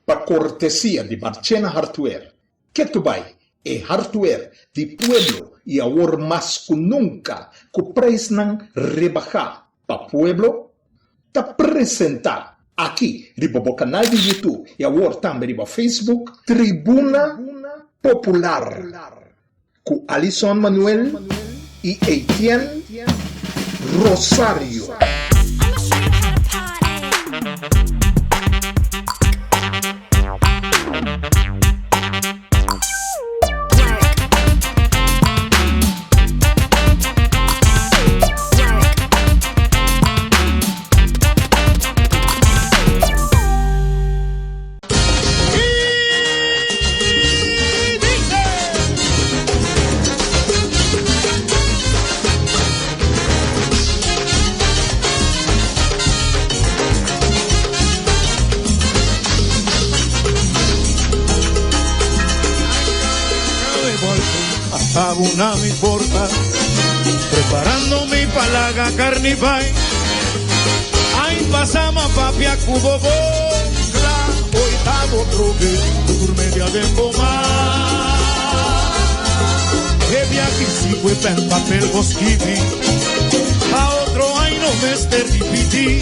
Pa kortesia di Marchena Hardware, ketu bai e hardware di pueblo i awor mas ku nunka ku preisnan rebahá pa pueblo, ta presentá aki riba bo kanal di YouTube i awor tambe riba Facebook, Tribuna Popular ku Alison Manuel i Etienne Rosario. Abuna mi porta, preparando mi palaga carnival. Ay pasama papia cubo Kla hoy ta bo trobe Tur media den bo man E biahi si ku e pen papel bo skibi Pa otro ay no mester ripiti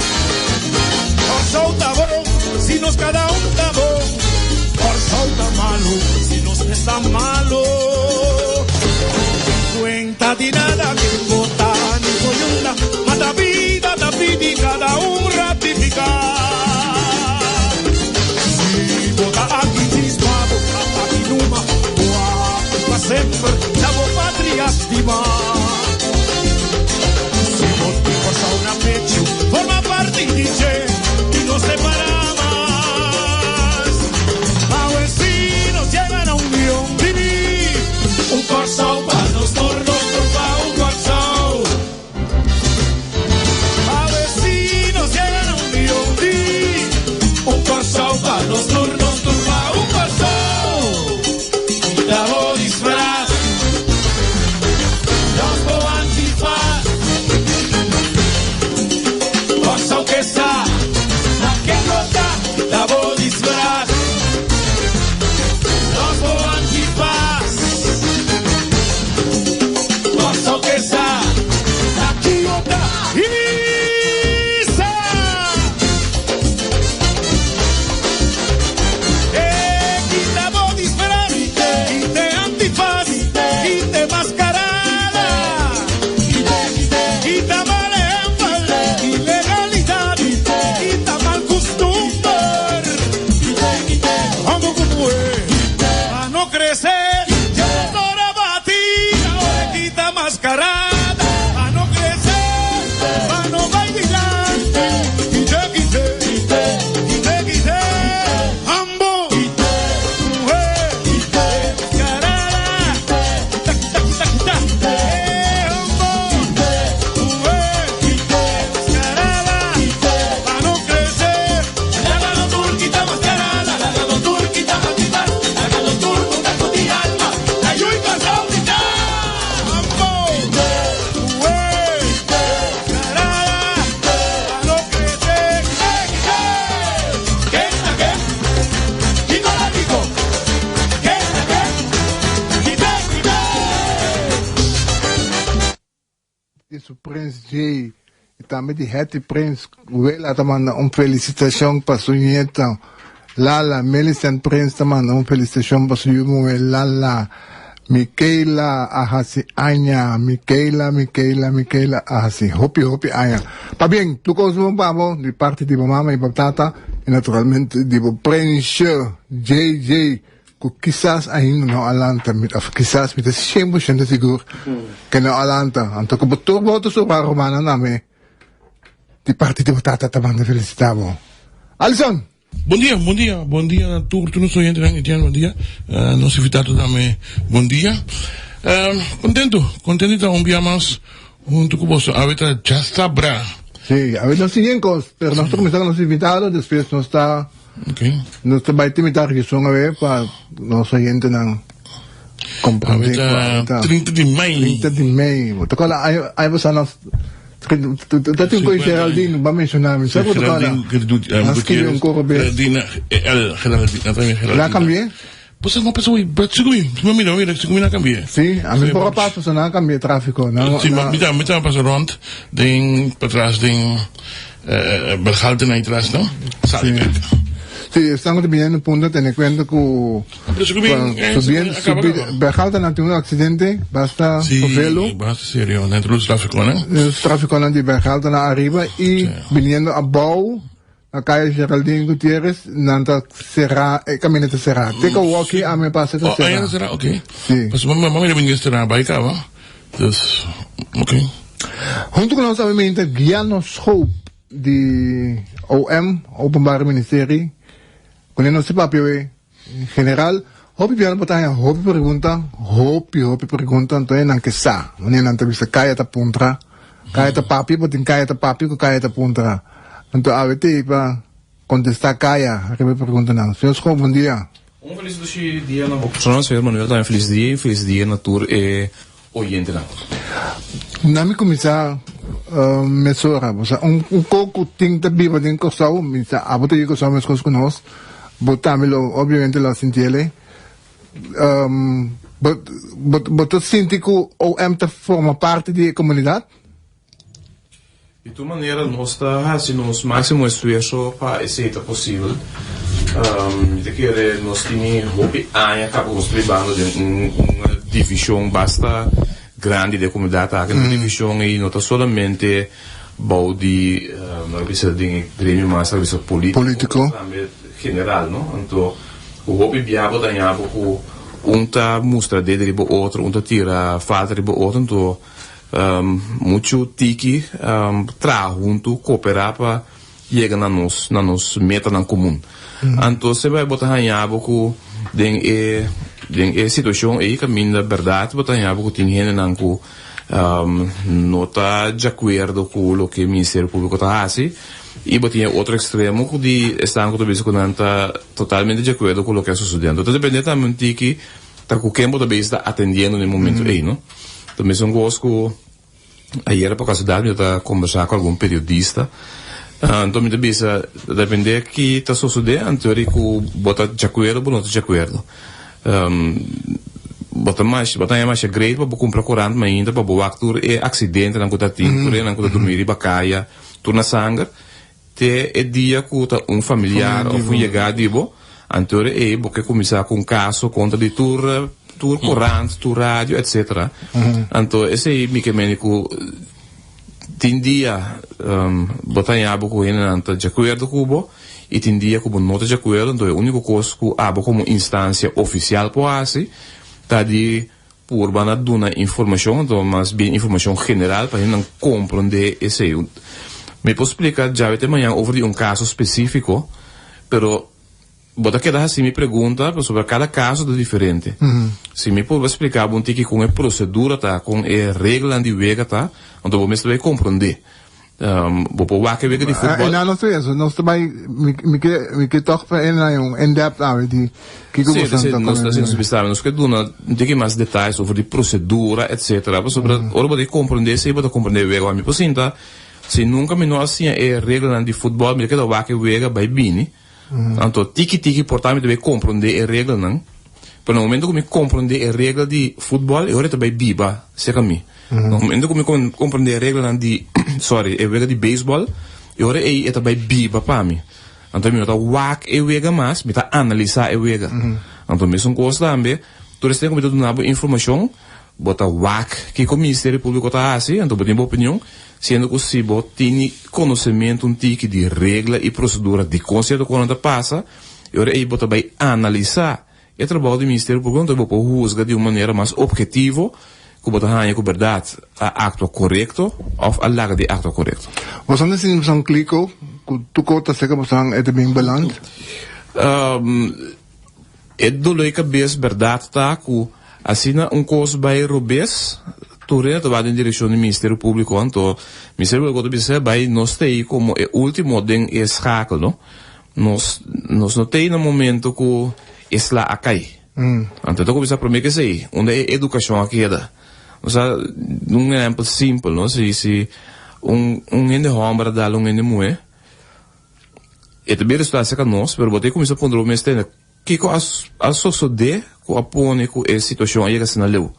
Kòrsou ta bon si nos kada un ta bon Kòrsou ta malu si nos mes ta malu Cuenta di nada ken bo ta ni coyunda Ma ta bida ta pidi kada un ratifica Si bo ta aki djis pa bo ta aki numa Bo aki pa semper ta bo patria stima Si bo tin Kòrsou na pechu forma parti di dje i no separa mas Awe si nos yega na union bini un Kòrsou pa nos tur nos tur pa un Kòrsou. Awe si nos yega na un mion di un Kòrsou pa nos tur, nos tur pa un Kòrsou. Kita bo disfras, nos bo antifas. Kòrsou ke sa na ke kota, kita bo disfras, nos bo antifas. Kòrsou ke sa na ki ota hisa. E kita bo disfraz, kite antifaz, kite mascarada, kita mal ehempel, ilegalidad, kita mal costumber. Homber cu muher, pa no crece. Di su Prins Jay y tambe di Hetty Prins Wela ta manda un felicitacion pa su nieto Lala Millicent Prins ta manda un felicitacion pa su yu muhe Lala Michaela a haci aña Michaela Michaela Michaela a haci hopi hopi aña Pabien tur cos bon pa bo di parti di bo mama y bo tata y naturalmente di bo Prinsje Jay Jay Ku kisas ainda no a lanta, òf kisas mi ta shen por shento sigur ke no a lanta. Anto ku bo tur bo ta soba rumannan na mi di parti di bo tata ta manda felisitá bo. Alison! Bon dia, bon dia, bon dia na tur tur nos oyentenan Etienne, bon dia. Nos invitado tambe, bon dia. Contento, contento di ta un bia mas hunto cu boso. Awe ta djasabra. Sí, awe nos tin yen cos, pero nos ta cuminsa cu nos invitado, despues nos ta. Nos ta bai timita registrón awe pa nos oyentenan comprende Awe ta 30 di mei. 30 di mei. Bo ta kola aña aña pasá nos. Ta tin koe Geraldine ba menciona mi. Sa ku ta kòrda? A skirbi un koko bes. Geraldina, el, Geraldina tambe Geraldina. La cambié? Pues no pensa ui, but siku mi, mi mira, mira, siku mi na cambié. Sí, a mi por a pasa, so na cambié tráfico. Na, sí, na... mi ta, mi ta pasa rond den patras den eh, Bergalten ahí atrás, no? Sali sí. Sí, están ku biniendo punto tene cuenta ku Pero siku mi, eh, subiendo, subi, Bergalten na tin un accidente, basta sí, velo. basta serio, dentro los tráfico, no? Los tráfico di Bergalten na arriba y sí. viniendo abou Na Kaya Geraldine Gutierrez nan ta será, e kaminda ta será. Te ku awoki a mi pasa ta Oh, será. ayer será, ok. Sí. Pasobra mi mama mira será bai kaba. Dus, ok. Huntu ku nos awe meinta Guiano Schoop di OM, Openbare Ministerie. Kuné nos ta papia awe general. Hopi biaha bo ta haña hopi pregunta, hopi, hopi pregunta, anto e nan ke sa. Wanneer nan ta bisa kaya ta puntra, kaya ta papia, bo tin kaya ta papia ku kaya ta puntra. Anto awe t'ei pa kontestá kaya riba e preguntanan. Señor Schoop, bon dia. Un felis dushi dia na bo persona, señor Manuel, tambe felis dia y felis dia na tur e oyentenan. Na mi kuminsá mesora, bo sa un kos ku tin ta biba den Kòrsou, mi sa abo ta yu Kòrsou meskos ku nos, bo tambe lo obviamente lo a sinti el'e. Bo bo ta sinti ku OM ta forma parti di e komunidat? Di tur manera nos ta hasi nos máksimo esfuerso pa esei ta posibel. Mi ta kere nos tini hopi aña kaba ku nos ta bibando den un divishon basta grandi den e komunidat aki. E divishon ei no ta solamente bou di no a bisa den e gremio mas a bisa polítiko, pero tambe general, no? Anto ku hopi bia bo ta haña bo ku un ta mustra dede riba otro, un ta tira falta riba otro, anto Muchu tiki traha huntu, kooperá pa yega na nos na nos metanan komun. Anto semper bo ta haña bo ku den e den e situashon ei kaminda bèrdat bo ta haña bo ku tin hendenan ku no ta djakuerdo ku loke Ministerio Públiko ta hasi i bo tin e otro ekstremo ku di esnan ku ta bisa ku nan ta totalmente djakuerdo ku loke a sosodé. Anto ta dependé tambe un tiki Ta ku ken bo ta bezig ta atendiendo na e momento ei, no? Ta mesun kos ku ayera pa kasualidat mi ta kombersá ku algun periodista, anto mi ta bisa ta dependé ki ta sosodé anto ri ku bo ta djakuerdo bo no ta djakuerdo. Bo ta masha bo ta haña masha great pa bo kumpra korant mainta pa bo wak tur e aksidentenan ku ta tin, tur esnan ku ta durmi riba kaya tur na sanger. Te e dia ku ta un familiar òf un yegá di bo, anto ora ei bo ke kuminsá ku un kaso kontra di tur tur korant, tur radio, etsetera. Anto esei mi ke mende ku tin dia bo ta haña bo ku hendenan ta djakuerdo ku bo i tin dia ku bo no ta djakuerdo, anto e úniko kos ku abo komo instansia ofisial por hasi ta di Purba na duna informashon, anto mas bien informashon general pa hendenan komprondé esei. Mi por splika djawe te mañan over di un kaso spesífiko, pero bo ta keda hasi mi pregunta pasobra kada kaso ta diferente. Si mi purba splika bo un tiki kon e prosedura ta, kon e reglanan di wega ta, anto bo mester bai komprondé. Bo por wak e wega di futbol. E nan nos ta eso, nos ta bai, mi ke, mi ke tòg pa e nan un in depth awe di kiko Sí, boso sí, ta nos ta come. nos bisa, nos ke duna un tiki mas detayes over di prosedura etcetera, pasobra ora bo ta komprondé esei bo ta komprondé e wega. Mi por sinta, si nunka mi no a siña e reglanan di futbol, mi ta keda wak e wega bai bini. Anto tiki tiki por ta mi ta bai komprondé e reglanan, pero na momento ku mi komprondé e regla di futbòl e ora e ta bai biba serka mi. Na momento ku mi komprondé e reglanan di sorry e wega di beisbòl e ora ei e ta bai biba pa mi. Anto mi no ta wak e wega mas, mi ta analisá e wega. Anto mesun kos tambe tur esei ku mi ta duna bo informashon bo ta wak kiko Ministerio Públiko ta hasi, anto bo tin bo opinion, siendo ku si bo tini konosementu un tiki di regla i prosedura dikon sierto kosnan ta pasa, e ora ei bo ta bai analisá e trabou di Ministerio Públiko, anto bo por husga di un manera mas ophetivo ku bo ta haña ku bèrdat a aktua korekto òf a laga di aktua korekto. Boso a sinti boso kliko ku tur kos ta seka boso e ta bin beland? E doló e kabes bèrdat ta ku asina un kos bai robes, tur hende ta bai den direkshon di Ministerio Públiko. Anto Ministerio Públiko ta bisa bai nos ta ei komo e último den e schakel, no. Nos nos no ta ei na momento ku e sla a kai. Anto e ta kuminsá promé ku esei, unda e edukashon a keda. Osea, un ehèmpel simpel, no, si si. Un un hende hòmber a dal un hende muhé, e ta bin resultá serka nos, pero bo ta kuminsá puntra bo mes tende, kiko a a sosodé ku a pone ku e situashon a yega asina leu?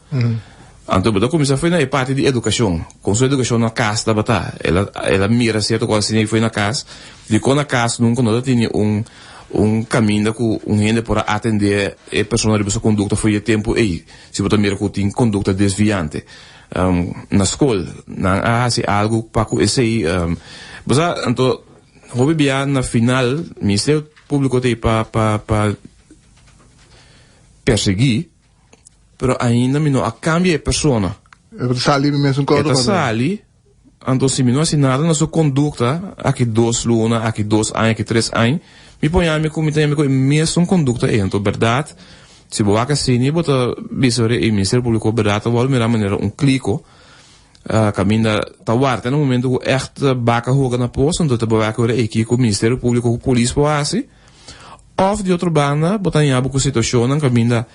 Anto bo ta kuminsá fo'i na e parti di edukashon, kon su edukashon na kas tabata? El a el a mira sierto kos asina fo'i na kas, dikon na kas nunka no ta tene un un kaminda ku un hende por a atendé e persona riba su kondukta fo'i e tempu ei, si bo ta mira ku tin kondukta desviante? Na skol nan a hasi algu pa ku esei. Bo sa, anto hopi bia na final Ministerio Públiko ta ei pa pa pa persiguí, pero ainda mi no a kambia e persona. E ta sali mi mesun E ta sali, anto si mi no hasi nada na su kondukta aki dos luna, aki dos aña, aki tres aña, mi por yami ku mi ta yami ku e mesun kondukta ei. Anto bèrdat Si bo wak asini bo ta bisa ora e Ministerio Publico berdad ta wòrdu mira manera un kliko kaminda ta warda na momento ku ègt baka hoga na pos anto ta wak ora ei kiko Ministerio Publico ku polis por hasi òf di otro banda bo ta haña bo ku situashonnan kaminda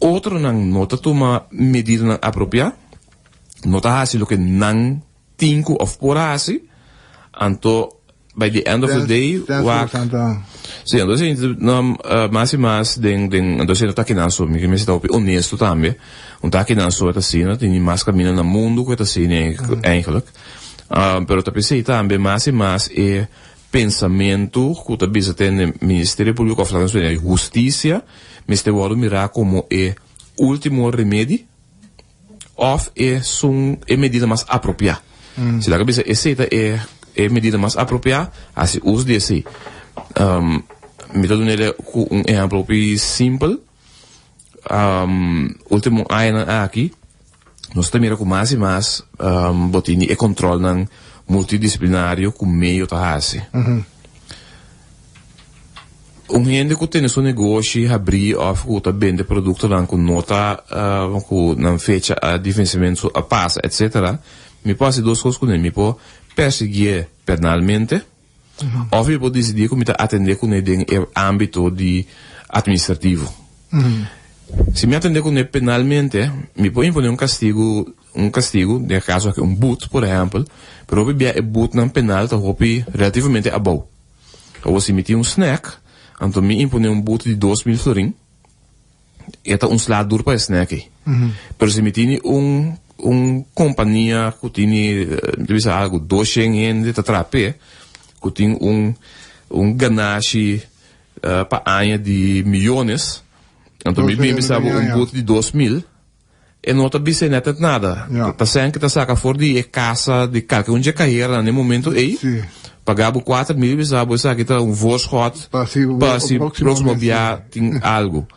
otronan no ta tuma medidanan apropiá no ta hasi loke nan tin ku òf por hasi anto By the end of the day wak Si anto si no mas y mas den den anto si no ta kinan so mi mester ta hopi honesto tambe un ta kinan so ta asina tin mas camino na mundo cu ta asina eigenlijk pero ta pesey tambe mas y mas e pensamento cu ta bisa tende ministerio publico of laga nos husticia mester wordo mira como e ultimo remedi. Of esun e medida mas apropiá. Si laga bisa esei ta e e medida mas apropiá, hasi uso di esei. Mi ta duna el ku un ehèmpel hopi simpel. Ultimo añanan aki nos ta mira ku mas i mas bo tin di e kòntròlnan multidisiplinario ku medio ta hasi. Un hende ku tene su negoshi habrí òf ku ta bende produktonan ku no ta ku nan fecha di vensimentu a pasa etsetera, mi por hasi dos kos kuné, mi por persiguié penalmente òf mi por disidí ku mi ta atendé kuné den e ámbito di atministrativo. Si mi atendé kuné penalmente, mi por imponé un kastigu, un kastigu, den e kaso aki un but por ehèmpel, pero hopi bia e butnan penal ta hopi relativamente abou. Awor si mi tin un snack, anto mi imponé un boete di 2000 florin, e ta un sla dur pa e snack ei. Pero si mi tini un un kompania ku tini, mi ta bisa algu, 200 hende ta traha p'e, ku tin un un ganashi pa aña di miyones, anto mi bin bisa bo un boete di 2000, E no ta bisa net net nada. Ta sèn ke ta saka for di e kasa di kalke un dje kahera na e momento ei, paga bo 4000 bisa bo esaki ta un voorschot pa si proximo bia tin algo.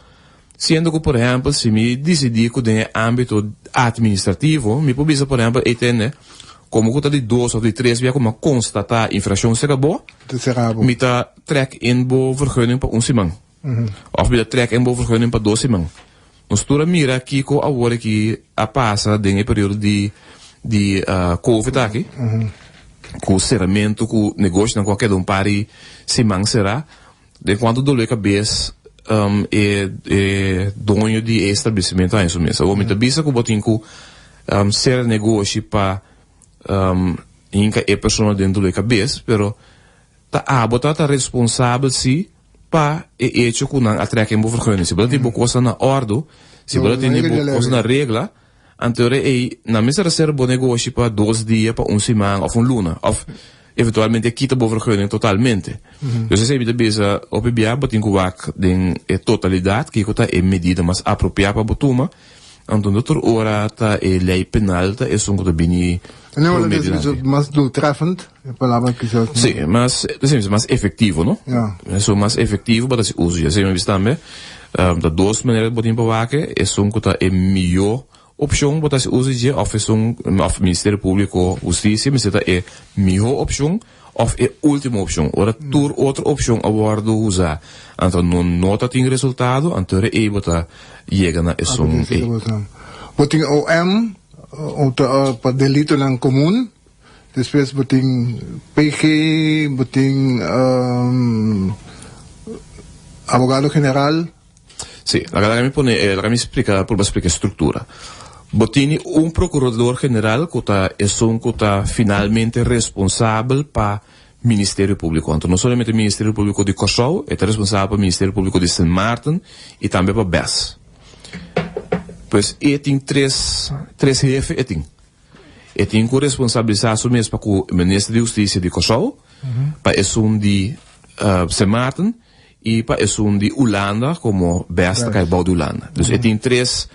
Siendo ku por ehempel si mi disidi ku den e ambito administrativo mi por bisa por ehempel ey tende komo ku ta di dos of di tres bia ku mi a konstata infraccion serka bo, mi ta trek in bo vergunning pa un siman. Of mi ta trek in bo vergunning pa dos siman. Nos tur a mira kiko awor aki a pasa den e periodo di di covid aki, ku seramentu, ku negoshonan ku a keda un par di siman será. Den kuantu doló e kabes e e doño di e establesimentu a haña su mes. Awor mi ta bisa ku bo tin ku sera negoshi pa hinka e persona den doló e kabes, pero Ta abo ta ta responsabel si pa e hecho ku nan a trek en bo vergunning. Si bo ta tin bo kosnan na òrdu, si bo ta tene bo kosnan na regla, anto ora ei nan mester a sera bo negoshi pa dos dia, pa un siman òf un luna, òf eventualmente kita bo vergunning totalmente. Dus esei mi ta bisa hopi bia bo tin ku wak den e totalidat kiko ta e medida mas apropiá pa bo tuma. Anto no tur ora ta e lei penal ta esun ku ta bini promé dilanti. Mas doeltreffend, e palabra kisas. Sí, mas, sí, mas efectivo, no? Ja. Esun mas efectivo pa ta hasi uso dje. Esei mi bisa tambe, ta dos manera bo tin pa wak, esun ku ta e mihó opshon bo ta hasi uso dje òf esun, òf Ministerio Públiko, Hustisia mester ta e mihó opshon òf e último opshon. Ora tur otro opshon a wòrdu usá, anto no no ta tin resultado, anto ora ei bo ta yega na esun ei. Bo tin OM, pa delitonan komun, despues bo tin PG, bo tin abogado general. Sí, laga mi pone, laga mi splika, purba splika e struktura. Bo tini un Procurador General cu ta esun cu ta finalmente responsabel pa Ministerio Publico. Anto no solamente Ministerio Publico di Corsou, e ta responsabel pa Ministerio Publico di Sint Maarten y tambe pa bes. Pues e tin tres tres hefe e tin. E tin cu responsabilisa su mes pa cu Minister di Husticia di Corsou, pa esun di Sint Maarten y pa esun di Hulanda como bes ta cay bou di Hulanda. Dus e tin tres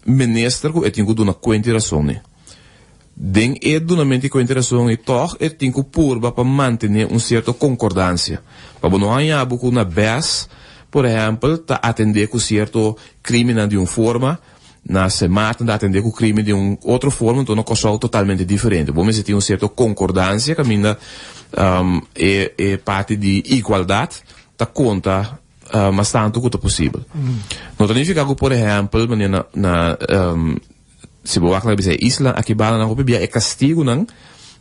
minister cu e tin cu duna cuenta y rason ne. Den e dunamento di cuenta y rason y tog e tin cu purba pa mantene un cierto concordancia. Pa bo no haña bo cu na bes, por ehempel, ta atende cu cierto crimennan di un forma, na Sint Maarten ta atende cu crimen di un otro forma, enton na Corsou totalmente diferente. Bo mester tin un cierto concordancia caminda e e parti di igualdad ta conta mas tanto cu ta posibel. No ta nifica cu, por ehempel, manera na na Si bo wak na bisa e isla aki banda nan hopi bia e kastigunan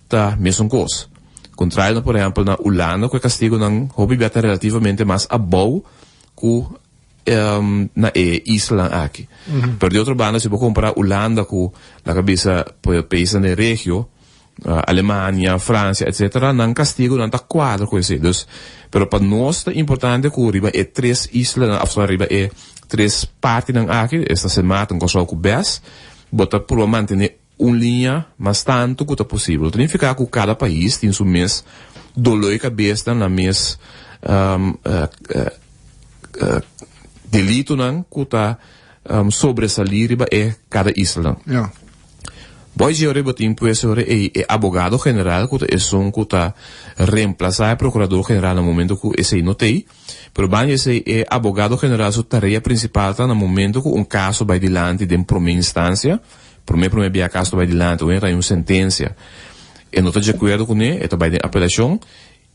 ta mesun kos. Kontrario na por ehèmpel na Ulanda ku e kastigunan hopi bia ta relativamente mas abou ku na e islanan aki. Pero di otro banda si bo kompara Ulanda ku laga bisa paisnan den regio, Alemania, Francia etcetera nan kastigunan ta kuadra ku esei. Dus pero pa nos ta importante ku riba e tres islanan of riba e tres partinan aki, esta Sint Maarten, Kòrsou ku Bes, bo ta purba mantené un liña mas tantu ku ta posibel. Ta nifiká ku kada pais tin su mes doló di kabesnan, nan mes delitonan ku ta sobresalí riba e kada islanan. Boy Geore bo tin pues ora ei e abogado general ku ta esun ku ta remplasá e prokurador general na momento ku esei no t'ei. Pero banda di esei e abogado general su tarea prinsipal ta na momento ku un kaso bai dilanti den promé instansia, promé promé bia kaso ta bai dilanti o e un sentensia e no ta di akuerdo kuné e ta bai den apelashon.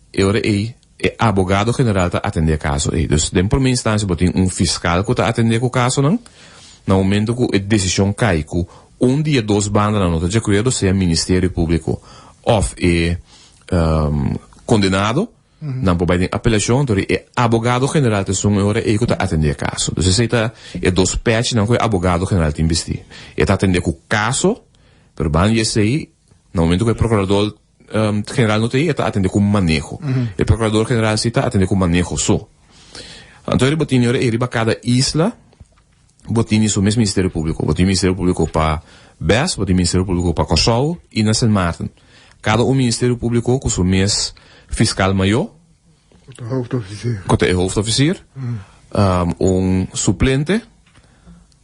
E ora ei e abogado general ta atendé e kaso ei. Dus den promé instansia bo tin un fiskal ku ta atendé ku kasonan. Na momento ku e desishon kai ku un di e dos bandanan no ta di akuerdo, sea Ministerio Públiko òf e kondenado, nan por bai den apelashon. Anto e abogado general ta esun e ora ei ku ta atendé e kaso. Dus esei ta e dos pèchinan ku e abogado general tin bistí. E ta atendé ku kaso, pero banda di esei na momento ku e prokurador General no ta ei, e ta atende ku maneho. E prokurador general si ta atende ku maneho so. Anto bo tini ora ei riba kada isla bo tini su mes Ministerio Públiko. Bo tin Ministerio Públiko pa Bes, bo tin Ministerio Públiko pa Kòrsou i na Sint Maarten. Kada un Ministerio Públiko ku su mes fiskal mayó. Ku ta hoofdofficier. Ku ta e hoofdofficier. Un suplente.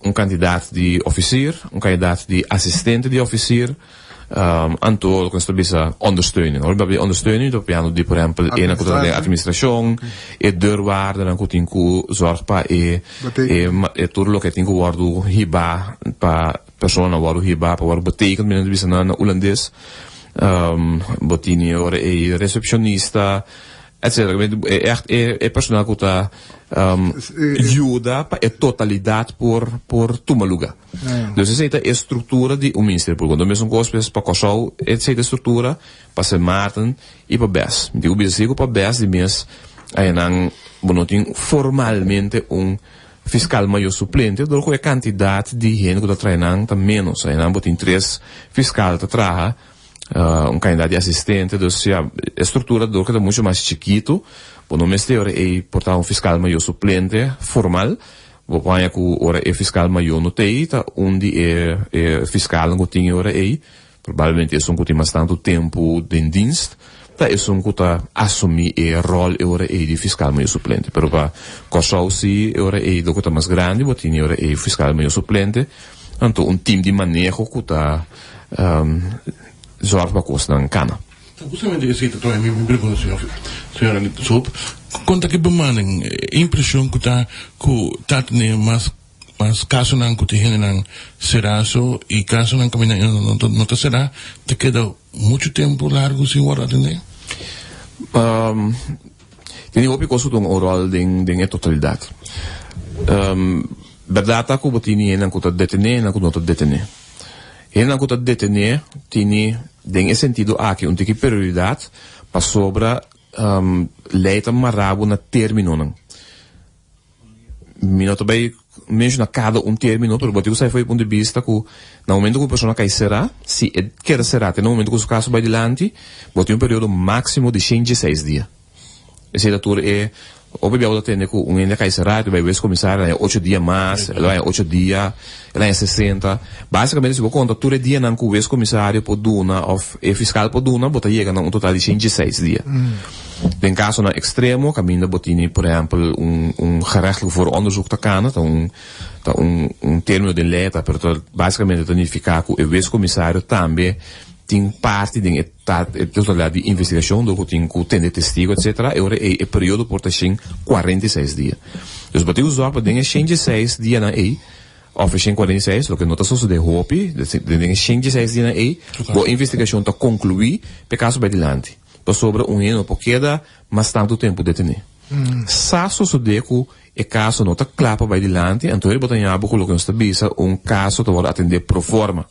Un kantidat di ofisier, un kantidat di asistente di ofisier, anto loke nos ta bisa ondersteuning. Ora mi papia di ondersteuning mi ta papiando di por ehempel e nan ku ta den administrashon, e deurwaardernan ku tin ku zorg pa e e tur loke tin ku wòrdu hibá pa personanan wòrdu hibá pa wòrdu betekend mi nan ta bisa na hulandes. Bo tini ora e resepshonista. Etcetera. E echt e personal ku ta yuda pa e totalidat por por tuma luga. Dus esei ta e struktura di un Ministerio Públiko. Anto mesun kos pues pa Kòrsou esei ta e struktura, pa Sint Maarten i pa bes. Mi tin ku bisa si ku pa bes di mes ayanan bo no tin formalmente un fiskal mayor suplente dor ku e kantidat di hende ku ta traha nan ta ménos. Ayanan bo tin tres fiskal ta traha. Un kandidat di asistente, dus ya, e struktura dor ku ta muchu mas chikitu, bo no mester ora ei por ta un fiskal mayor suplente formal, bo por haña ku ora e fiskal mayor no ta ei, ta un di e e fiskalnan ku tin e ora ei, probablemente esun ku tin mas tantu tempu den dienst, ta esun ku ta asumí e ròl e ora ei di fiskal mayor suplente. Pero pa Kòrsou si e ora ei dor ku ta mas grandi, bo tin e ora ei fiskal mayor suplente, anto un tim di maneho ku ta. Zorg pa kosnan kana. Justamente esei ta trae mi pregunta señor señora Soap. Kon ta ki bemanning e impresion ku ta ku ta tene mas mas kasonan ku tin hendenan será so i kasonan kaminda no no ta será ta keda muchu tempu largu sin wòrdu atendé? Tin hopi kos ku ta un ròl den den e totalidat. Bèrdat ta ku bo tin hendenan ku ta detené hendenan ku no ta detené. Hendenan ku ta detené tini den e sentido aki un tiki perioridat pasobra lei ta mará bo na términonan. Mi no ta bai menciona cada un termino, pero bo tin cu sa for e punto di bista cu na momento cu un persona cay cera, si e keda cera te na momento cu su caso bai dilanti, bo tin un periodo maximo di shen dieseis dia. Esey ta tur e hopi bia bo ta tende cu un hende a cay cera, e ta bai wes comisario, el a haña ocho dia mas, el a haña ocho dia, el a haña sesenta. Basicamente si bo conta tur e dianan cu wes comisario por duna of e fiscal por duna, bo ta yega na un total di shen dieseis dia. Den kasonan ekstremo kaminda bo tini por ehèmpel un un gerechtelijk vooronderzoek ta kana, ta un ta un un término den lei ta, pero ta básikamente ta nifiká ku e wes-komisario tambe tin parti den e ta e totalidat di investigashon dor ku tin ku tende testigo etsetera, e ora ei e periodo por ta shen 46 dia. Dus bo tin ku zòrg pa den e shen dieseis dianan ei òf e shen 46, loke no ta sosodé hopi, den e shen dieseis dianan ei bo investigashon ta konkluí pa e kaso bai dilanti. Pasobra un hende no por keda mas tantu tempu detené. Sa sosodé ku e kaso no ta kla pa bai dilanti, anto bo ta haña bo ku loke nos ta bisa un kaso ta wòrdu atendé pro forma.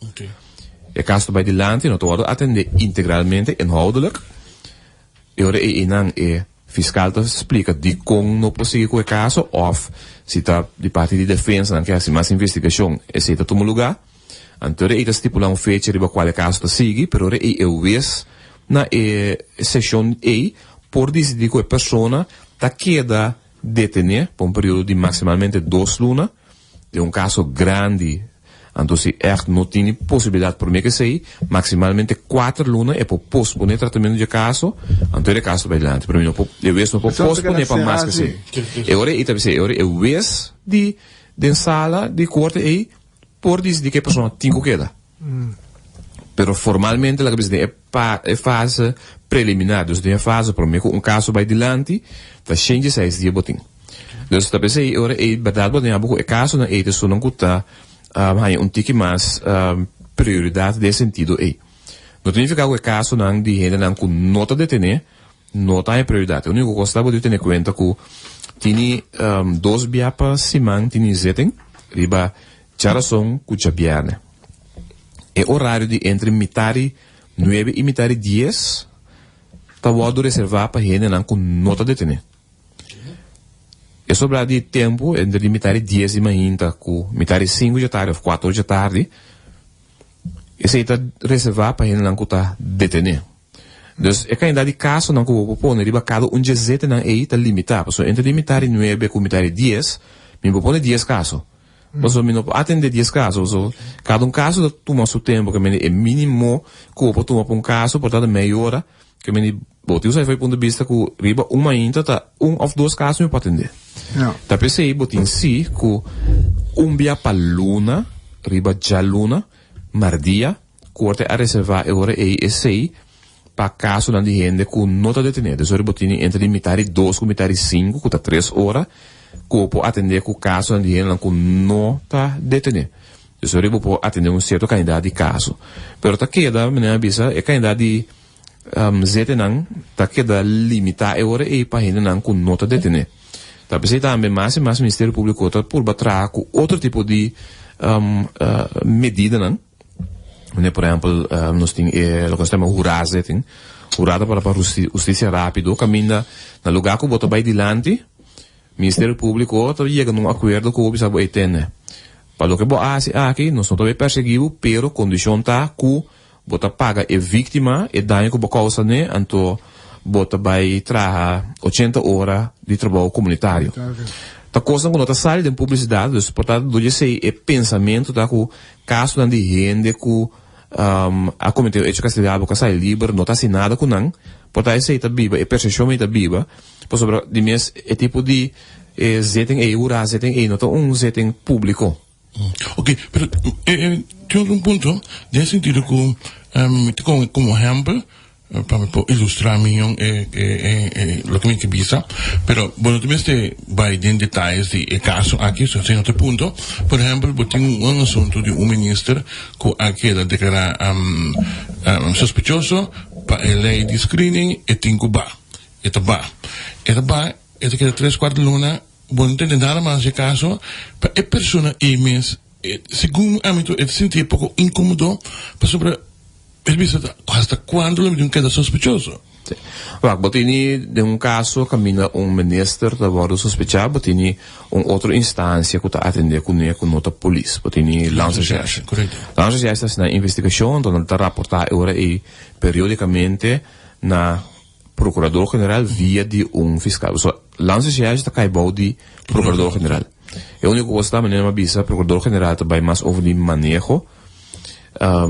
E kaso ta bai dilanti, no ta wòrdu atendé integralmente, inhoudelijk. E ora ei einan e fiskal ta splika dikon no por sigui ku e kaso òf si ta di parti di defensa nan ke hasi mas investigashon, esei ta tuma lugá. Anto ora ei ta stipulá un fecha riba kual e kaso ta sigui, pero ora ei e wes na e seshon ei por disidí ku e persona ta keda detené pa un periodo di maksimalmente dos luna. Den un kaso grandi, anto si ègt no tini posibilidat promé ku esei, maksimalmente kuater luna e por posponé tratamentu di e kaso, anto e kaso ta bai dilanti. Pero mi no por, e wes no por posponé pa mas ku esei. E ora ei ta bisa, e ora e wes di den sala di korte ei por disidí ku e persona tin ku keda. Pero formalmente laga bisa den e pa e fase preliminar, dus den e fase promé ku un kaso bai dilanti, ta shen dieseis dia bo tin. Dus ta p'esei e ora ei bèrdat bo ta haña bo ku e kasonan ei ta esunnan ku ta haña un tiki mas prioridat den e sentido ei. No ta nifiká ku e kasonan di hendenan ku no ta detené no ta haña prioridat. E úniko kos ta bo debe tene kuenta ku tini dos bia pa siman tini zitting riba djarason ku djabièrnè. E orario di entre mitari nuebe i mitari dies ta wòrdu reservá pa hendenan ku no ta detené. E sobrá di tempu entre di mitari dies di mainta ku mitari sinku djatardi òf kuater djatardi, esei ta reservá pa hendenan ku ta detené. Dus e kantidat di kasonan ku bo por pone riba kada un dje zetenan ei ta limitá. Pasobra entre di mitar di nuebe ku mitar di dies, mi por pone dies kaso. Pasobra mi no por atendé dies kaso. Pasobra kada un kaso ta tuma su tempu. Ke mende e mínimo ku bo por tuma pa un kaso por ta mei ora. Ke mende bo tin ku sa for e punto di bista ku riba un mainta ta un òf dos kaso mi por atendé. Ta p'esei bo tin si ku un bia pa luna, riba djaluna, mèrdia, Korte a reservá e ora ei esei pa kasonan di hende ku no ta detené. Dus ora bo tini entre di mitar di dos ku mitar di sinku, ku ta tres ora, ku bo por atendé ku kasonan di hendenan ku no ta detené. Dus ora bo por atendé un sierto kantidat di kaso. Pero ta keda, manera mi a bisa, e kantidat di zetenan ta keda limitá e ora ei pa hendenan ku no ta detené. Ta p'esei tambe mas i mas Ministerio Públiko ta purba traha ku otro tipo di medidanan. Manera por ehempel nos tin e loke nos ta yama huraazitting. Hura ta para pa hustisia rapido kaminda na luga ku bo ta bai dilanti Ministerio Publiko ta yega na un akuerdo ku bo bisa bo ey tene pa loke bo a hasi aki nos no ta bai persegui bo pero kondishon ta ku bo ta paga e viktima e daño ku bo kousa ne anto bo ta bai traha ochenta ora di trabou komunitario. Ta kosnan ku no ta sali den publisidat dus por ta dor di esei e pensamentu ta ku Kasonan di hende ku a kometé un echo kastigabel ku a sali liber no ta hasi nada ku nan, por ta esei ta biba, e persepshon ei ta biba, pasobra di mes e tipo di zitting ei, hurá zitting ei no ta un zitting públiko. Oké, pero tin otro un punto den e sentido ku mi ta komo ehèmpel Pa mi por ilustra mion e e loke mi ke bisa, pero bo no ta mester bai den detayes di e kaso aki, so esei no ta e punto. Por ehempel, bo tin un asuntu di un minister ku a keda deklará sospechoso pa e lei di screening, e tin ku ba. E ta ba. E ta ba, e ta keda tres kuater luna, bo no tende nada mas di e kaso, pa e persona ei mes, segun ami e ta sinti e poko inkomodo pasobra. E bisa ta, Hasta cuando lo mi tin keda sospechoso? Wak, bo tini den un kaso kaminda un minister ta wòrdu sospechá, bo tini un otro instansia ku ta atendé kuné ku no ta polis. Bo tini Landsrecherche. Landsrecherche ta hasi nan investigashon, anto nan ta raportá e ora ei periódikamente na Prokurador General via di un fiskal. Pasobra Landsrecherche ta kai bou di Prokurador General. E úniko kos ta, manera mi a bisa, Prokurador General ta bai mas over di maneho.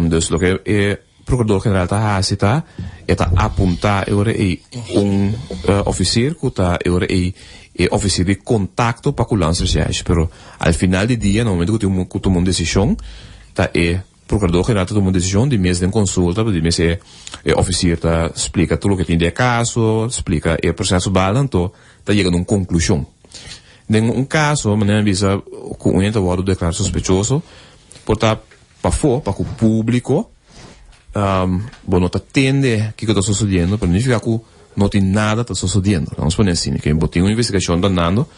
Dus loke e Prokurador General ta hasi ta, e ta apuntá e ora ei un ofisier ku ta e ora ei e ofisier di kontakto pa ku Landsrecherche. Pero al final di dia, na momento ku tin ku tuma un desishon, ta e Prokurador General ta tuma un desishon di mes den konsulta, di mes e e ofisier ta splika tur loke tin di e kaso, splika e proseso bal, anto ta yega na un konklushon. Den un kaso, manera mi a bisa, ku un hende ta wòrdu deklará sospechoso, por ta Pafó, pa ku públiko, bo no ta tende kiko ta sosodiendo, pero no significa ku no tin nada ta sosodiendo. Laga nos pone asina, ke bo tin un investigashon ta andando,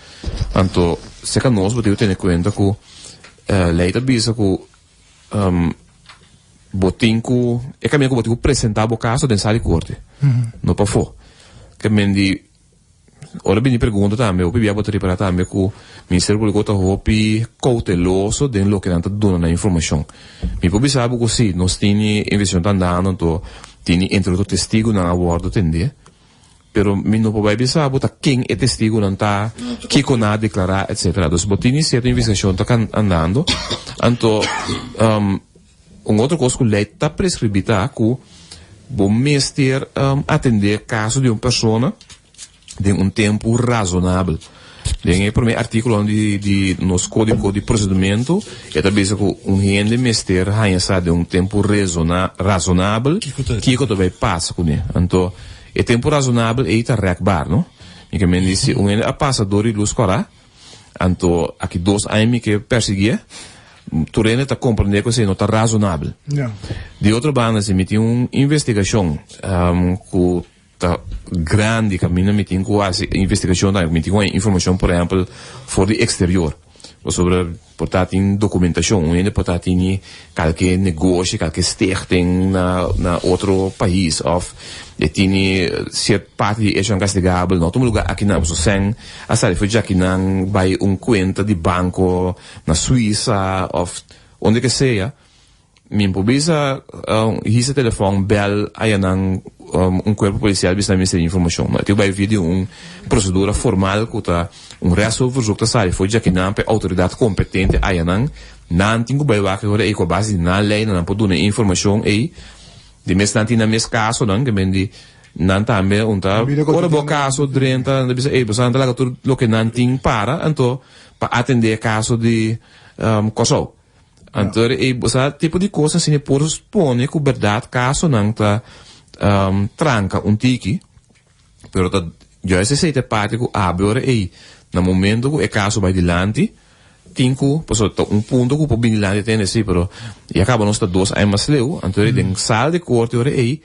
anto serka nos bo tin ku tene kuenta ku lei ta bisa ku bo tin ku, e kaminda ku bo tin ku presentá bo kaso den sala di korte, no pafó. Ke men di Ora bini pregunta tambe, hopi bia bo ta ripara tambe ku Ministerio Públiko ta hopi kouteloso den loke nan ta duna nan informashon. Mi por bisa bo ku si, nos tini investigashon ta andando, anto tini entre otro testigunan a wòrdu tendé, pero mi no por bai bisa bo ta ken e testigunan ta, kiko nan a deklará, etsetera. Dus bo tini sierto investigashon ta andando, anto Un otro kos ku lei ta preskribí ta ku bo mester atendé kaso di un persona den un tempu razonabel. Den e promé artíkulonan di di nos kódigo di prosedimentu e ta bisa ku un hende mester haña sa den un tempu rezona razonabel kiko ta bai pasa kuné. Anto e tempu razonabel ei ta rèkbar, no? Mi ke men di si un hende a pasa dor di lus kòrá, Anto aki dos aña mi ke persiguié, tur hende ta komprendé ku esei no ta razonabel. Di otro banda si mi tin un investigashon ku ta grandi kaminda mi tin ku hasi investigashon tambe, mi tin ku haña informashon por ehèmpel for di eksterior, pasobra por ta tin dokumentashon, un hende por ta tini kalke negoshi, kalke stichting na na otro pais òf e tini siert parti di echonan kastigabel no tuma luga akinan, pasobra sèn a sali for djakinan bai un kuenta di banko na Suisa òf unda ke sea. Mi por bisa hisa telefòn bèl ayanan un kuerpo polisial bisa nan mester informashon. No, e tin ku bai via di un prosedura formal ku ta un rechtsverzoek ta sali for djakinan pa e outoridat kompetente ayanan. Nan tin ku bai wak e ora ei ku a base di nan leinan nan por duna e informashon ei. Di mes nan tin nan mes kasonan ke men di nan tambe un ta ora bo kaso drenta nan ta bisa ei boso nan ta laga tur loke nan tin para anto pa atendé e kaso di Kòrsou. Anto e sa tipo di kos asina e por pone ku bèrdat kasonan ta tranka un tiki, pero ta juist esei ta e parti ku abi ora ei na momento ku e kaso bai dilanti tin ku pasobra ta un punto ku por bini dilanti tende si pero ya kaba nos ta dos aña mas leu anto den sal di korte ora ei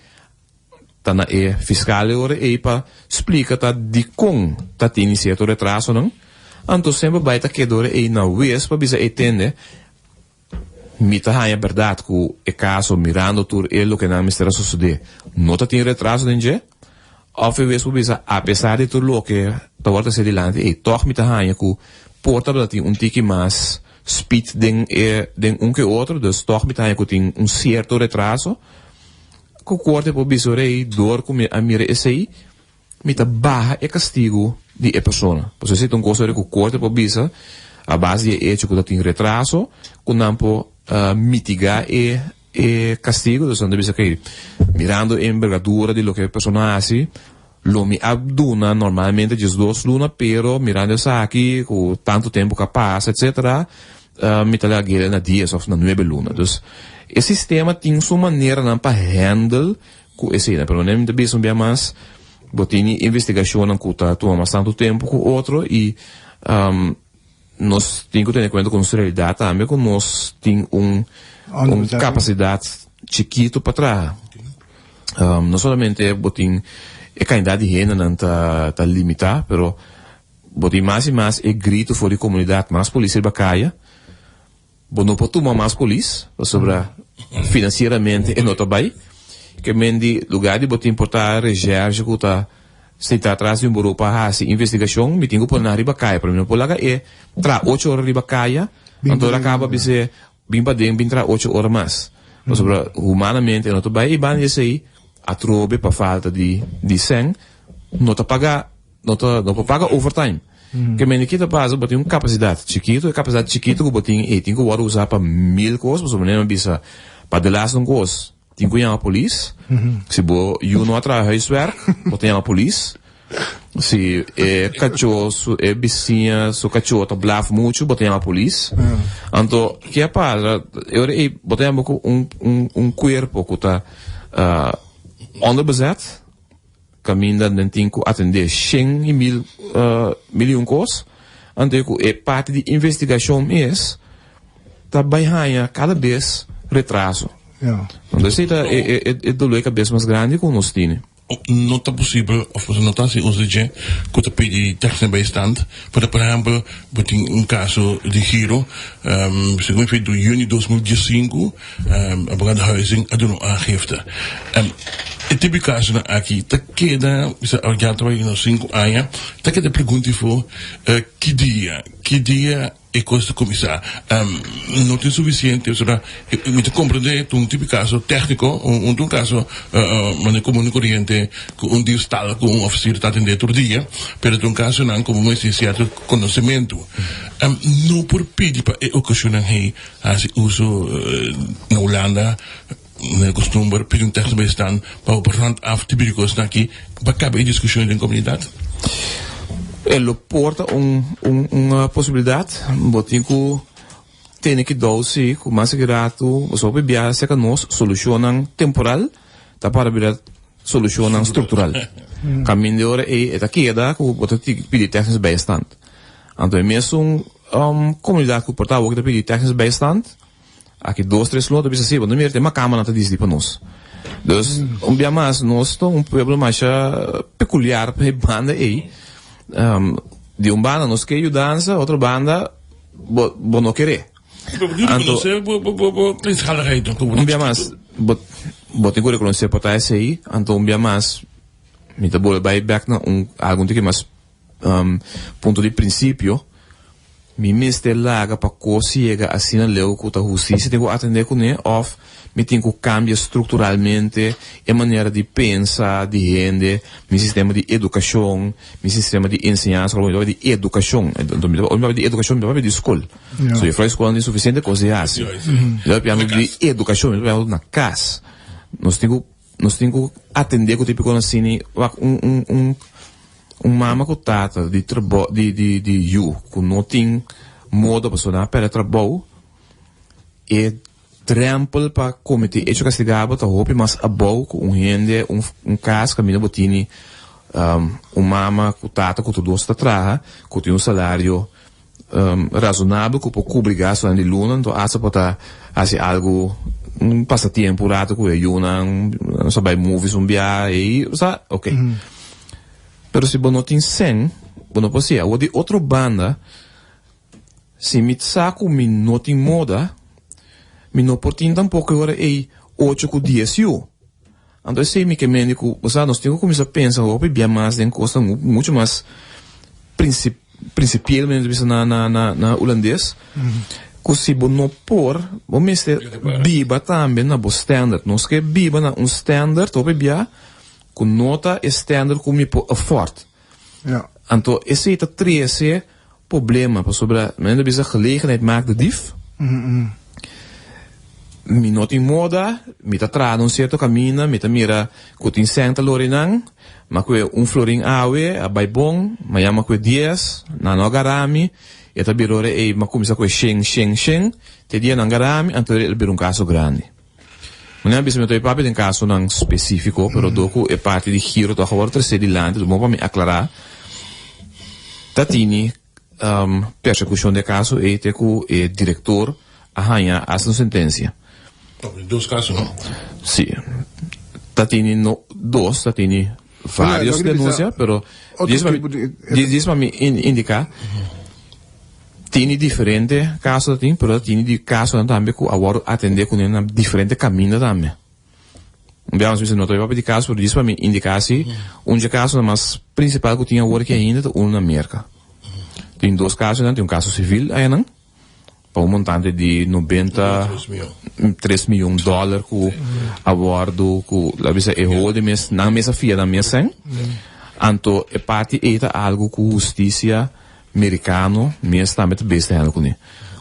Ta na e fiscal e ora ei pa splica ta dicon ta tini cierto retrasonan, anto semper bay ta keda ora ei na wes pa bisa ei tende, mi ta haya berdad cu e caso mirando tur e loke nan mester a sosode no ta tin retraso den dje, of e wes por bisa apesar di tur loke ta worde haci dilanti ei toch mi ta haya cu por tabata tin un tiki mas speed den e den un ke otro, dus toch mi ta haya cu tin un cierto retraso. Ku korte por bisa ora ei, dor ku mi a mira esei, mi ta baha e kastigu di e persona. Pasobra esei ta un kos ora ku korte por bisa, a base di e echo ku ta tin retraso, ku nan por mitigá e e kastigu. Dus nan ta bisa, okey, mirando e embergadura di loke e persona a hasi, lo mi a duna normalmente diesdos luna, pero mirando esaki ku tantu tempu ku a pasa, etsetera, Mi ta lag'é na dies òf na nuebe luna. Dus, e sistema tin su maneranan pa handle ku eseinan. Pero manera mi ta bisa un bia mas, bo tin investigashonnan ku ta tuma mas tantu tempu ku otro i nos tin ku tene kuenta ku nos realidat tambe ku nos tin un un kapasidat chikitu pa traha. No solamente bo tin e kantidat di hendenan ta ta limitá, pero Bo tin mas i mas e gritu for di komunidat, mas polis riba kaya. Bo no por tuma mas polis, pasobra finansieramente e no ta bai. Ke men di lugar di bo tin por ta recherche ku ta sintá atras di un buró pa hasi investigashon, mi tin ku pone nan riba kaya, pero mi no por laga e traha ocho ora riba kaya, anto el a kaba bis'é bin paden bin traha ocho ora mas. Pasobra humanamente e no ta bai i banda di esei atrobe pa falta di di sèn no ta paga no ta no por paga overtime. Ke men di kita pasa bo tin un kapasidat chikitu, e kapasidat chikitu ku bo tin ei tin ku wòrdu usá pa mil kos pasobra manera mi a bisa pa de laatste un kos. Tin ku yama polis. Si bo yu no a traha huiswerk, bo ta yama polis. Si e kachó su e bisiña su kachó ta blaf muchu, bo ta yama polis. Anto ke a pasa e ora ei bo ta yama ku un un un kuerpo ku ta onderbezet, kaminda nan tin ku atendé shen i mil mil i un kos. Anto ku e parti di investigashon mes ta bai haña kada bes retraso. Anto esei ta e dolor di kabes mas grandi ku nos tene. No ta posibel of no ta hasi uso di dje ku ta pidi technische bijstand. Por por ehempel bo tin un kaso di giro segun mi fei juni 2015 abogado Huizing a duna un aangifte. E tipo di kasonan aki ta keda bisa ya ta bai na sinku aña ta keda pregunta ifo ki dia ki dia E kos ta kuminsá no tin sufisiente pasobra mi ta komprendé ta un tipo di kaso tékniko, un ta un kaso manera komun i koriente ku un diefstal ku un òfisir ta atendé tur dia, pero ta un kasonan ku bo mester sierto konosementu. No por pidi pa e okashonnan hei hasi uso na Hulanda manera kostumber pidi un tékniko bai stan pa bo por rònt af tipo di kosnan aki pa kaba e diskushon den komunidat. E lo por ta un un posibilidat. Bo tin ku tene kidou si ku mas aki ratu boso hopi biaha serka nos solushonnan temporal ta para bira solushonnan struktural. Kaminda e ora ei e ta keda ku bo ta pidi technische bijstand. Anto e mesun komunidat ku por ta awor ta pidi technische bijstand. Aki dos tres luna ta bisa si, bo no mira te makamanan ta disdi pa nos. Dus un bia mas nos ta un pueblo masha peculiar pa e banda ei. Di un banda nos ke yudansa, otro banda bo bo no kere. Anto un bia mas bo bo tin ku rekonosé por ta esei, anto un bia mas mi ta bolbe bai bek na un algun tiki mas Punto di prinsipio, Mi mester laga pa kos yega asina leu ku ta hustisia tin ku atendé kuné òf mi tin ku kambia strukturalmente e manera di pensa di hende, mi sistema di edukashon, mi sistema di enseñansa, ora mi papia di edukashon, ora mi papia di edukashon mi ta papia di skol. So juffrouw di skol nan tin sufisiente kos di hasi. Mi ta papiando di edukashon, mi ta papiando na kas. Nos tin ku. Nos tin ku atendé ku tipo kos asina wak un un un un mama ku tata di trabou di di di yu ku no tin modo pasobra nan a pèrdè trabou e drèmpel pa kometé echo kastigabel ta hopi mas abou ku un hende un un kas kaminda bo tini un mama ku tata ku tur dos ta traha ku tin un salario Razonabel ku por kubri gastunan di luna, anto asta por ta hasi algu, un pasatiempo un rato ku e yunan, nos a bai movies un bia, ei, sa, ok. Pero si bo no tin sèn, bo no por hasi. Awor di otro banda, si mi sa ku mi no tin moda, mi no por tin tampoko e ora ei ocho ku dies yu. Anto esei mi ke mende ku, bo sa, nos tin ku kuminsá pensa hopi bia mas den kosnan muchu mas prinsipiel, manera ta bisa na na na hulandes, ku si bo no por, bo mester biba tambe na bo standard. Nos ke biba na un standard hopi bia ku no ta e standard ku mi por afford. Anto esei ta trese problema pasobra manera ta bisa gelegenheid maakt de dief. Mi no tin moda, mi ta traha na un cierto caminda, mi ta mira cu tin cen ta lori nan, ma cu e un florin awe a bay bon, mañana ma cu e dies, nan no a gara mi, e ta bira ora ey mi a cuminsa cu e shen, shen, shen, te dia nan gara mi, anto el a bira un caso grandi. Manera mi a bisa mi ta papia den casonan specifico, pero dor cu e parti di giro toch a worde trece dilanti, ta bon pa mi aclara, ta tini persecucion den caso ey te cu e director a haya hasta un sentencia. Dos caso no? Si. Ta tini no dos, ta tini varios denuncia, pero dies pa mi indica. Tini diferente kaso ta tin, pero ta tini di kasonan tambe ku a wòrdu atendé kuné na diferente kaminda tambe. Un biaha nos bisa no ta papia di kaso, pero djis pa mi indiká si un dje kasonan mas prinsipal ku tin awor aki ainda ta unu na Merka. Tin dos kasonan, tin un kaso sivil ayanan pa un montante di 93 miyon dòler ku a wòrdu ku la bisa e hode mes nan mes a fia nan mes sèn. Anto e parti ei ta algu ku hustisia Merikano mes tambe ta bes ta hende kuné.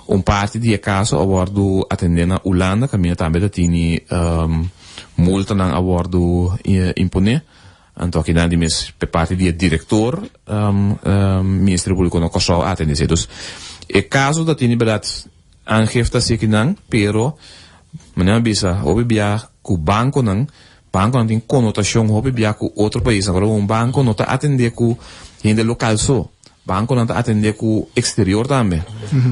Un parti di e kaso a wòrdu atendé na Ulanda kaminda tambe ta tini multanan a wòrdu imponé. Anto akinan di mes pe parti di e direktor Ministerio Públiko na Kòrsou a atendé esei. Dus e kaso ta tini bèrdat aangifte así akinan pero manera mi a bisa hopi bia ku bankonan bankonan tin konotashon hopi bia ku otro paisnan. Ora un banko no ta atendé ku hende lokal so. Bankonan ta atendé ku eksterior tambe.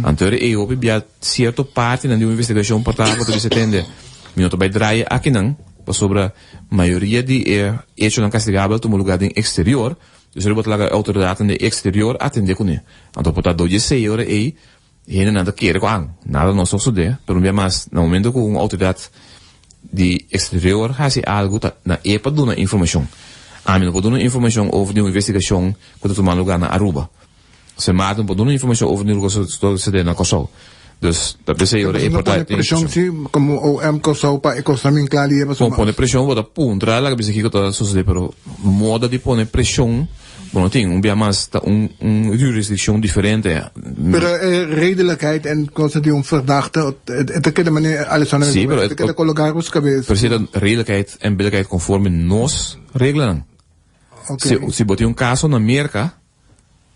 Anto ora ei hopi bia sierto partinan di un investigashon por ta bo ta bisa tende mi no ta bai draai akinan pasobra mayoria di e echonan kastigabel tuma lugá den eksterior, dus ora bo ta laga e outoridatnan den eksterior atendé kuné. Anto por ta dor di esei ora ei hendenan ta kere ku an nada no sosodé, pero un bia mas na momento ku un outoridat di eksterior hasi algu ta na e pa duna informashon. Ami no por duna informashon over di un investigashon ku ta tuma lugá na Aruba. Sint Maarten por duna informashon over di loke ta sosodé na Kòrsou. Dus ta p'esei ora e por ta pone preshon si komo OM Kòrsou pa e kosnan bin kla lihe pasobra. Pone preshon bo ta puntra laga bisa kiko ta sosodé pero moda di pone preshon bo no tin. Un bia mas ta un un jurisdikshon diferente. Pero e redelijkheid en cosa di un verdachte e ta keda manera Alessandra Sí, pero e ta keda koloká riba su kabes. Pero si ta redelijkheid en billijkheid konforme nos reglanan. Okay. Si si bo tin un kaso na Merka.